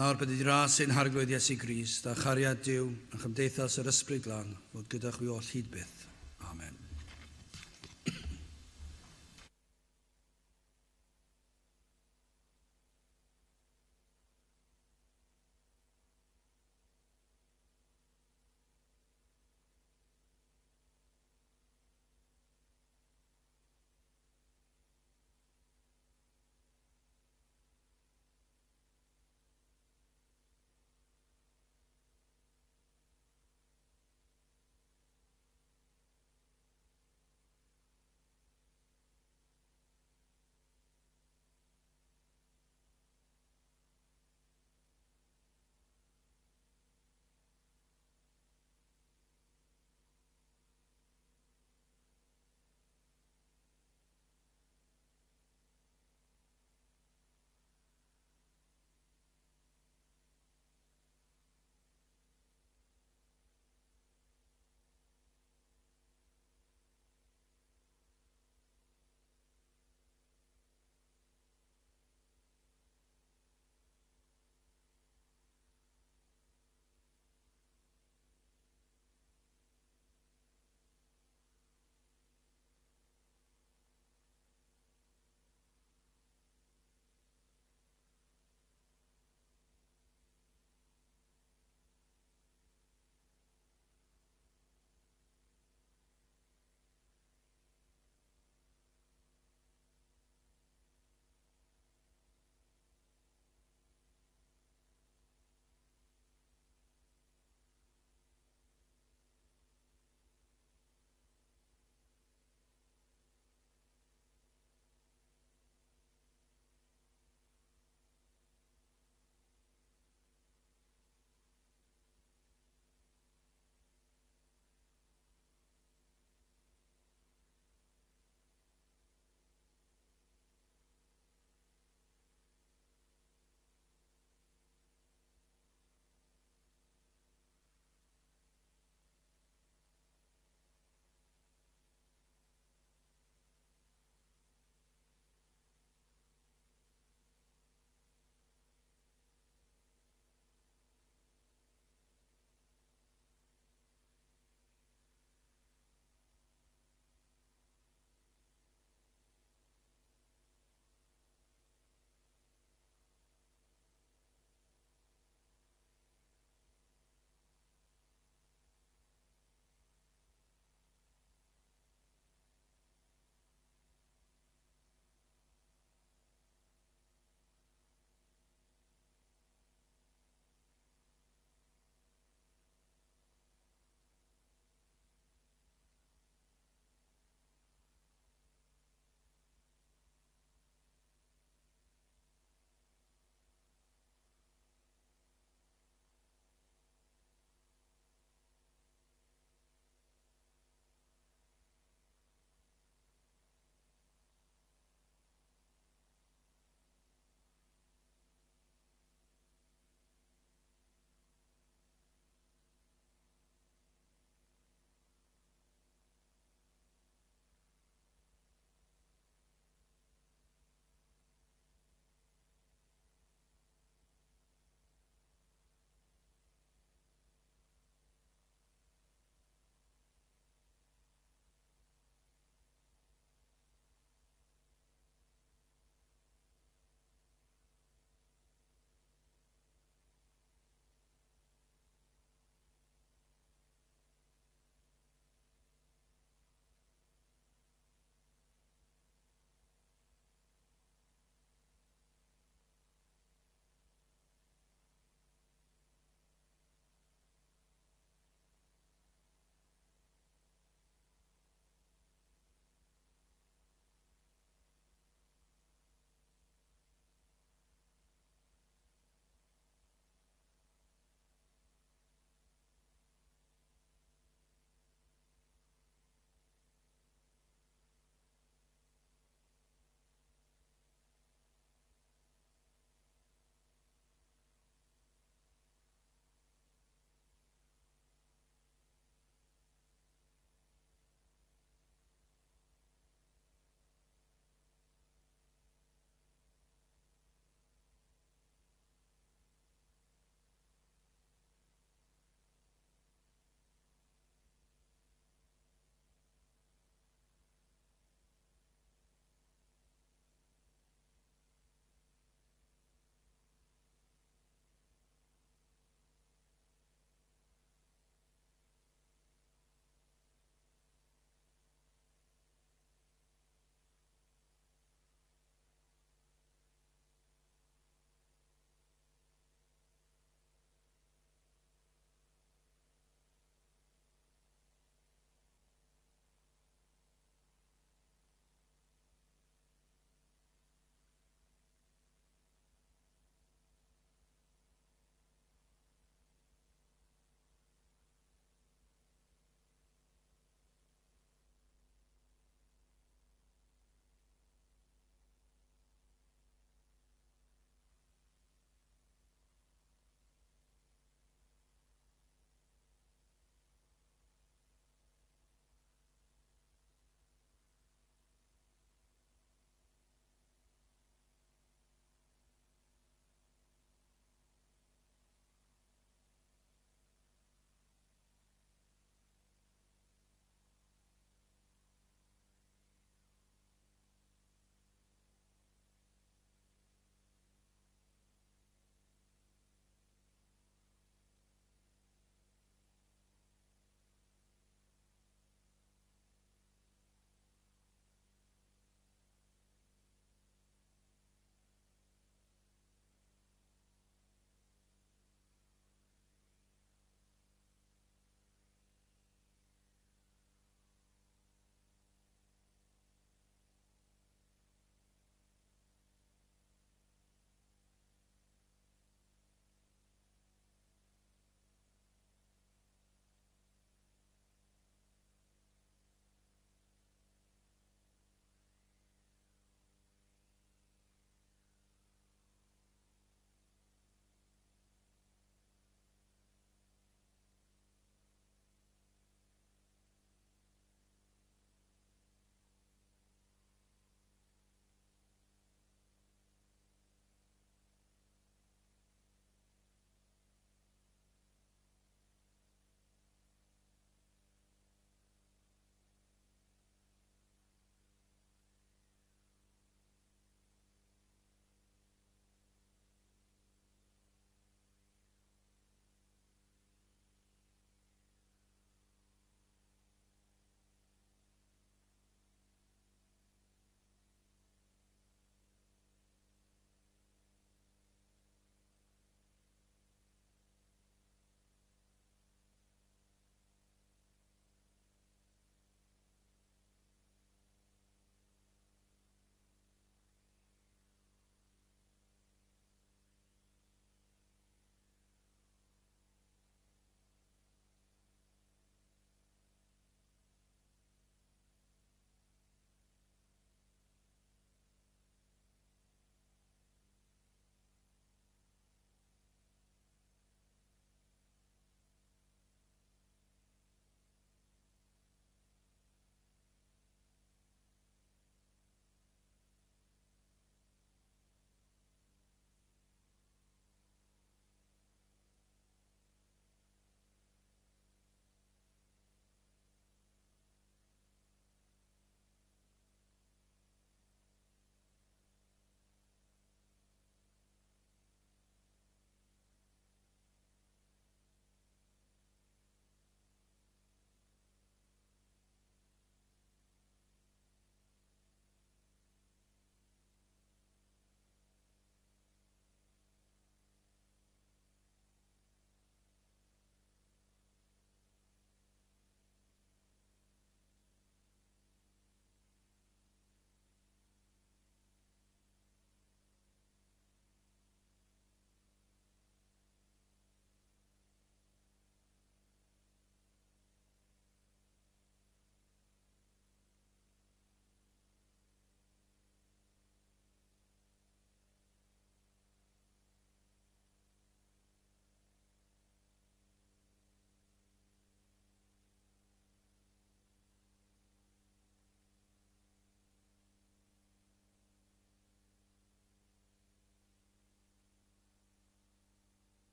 nawr bydd i ras ein Harglwydd Iesu Grist a chariad Duw a chymdeithas yr Ysbryd Glân fod gyda chwi oll hyd byth.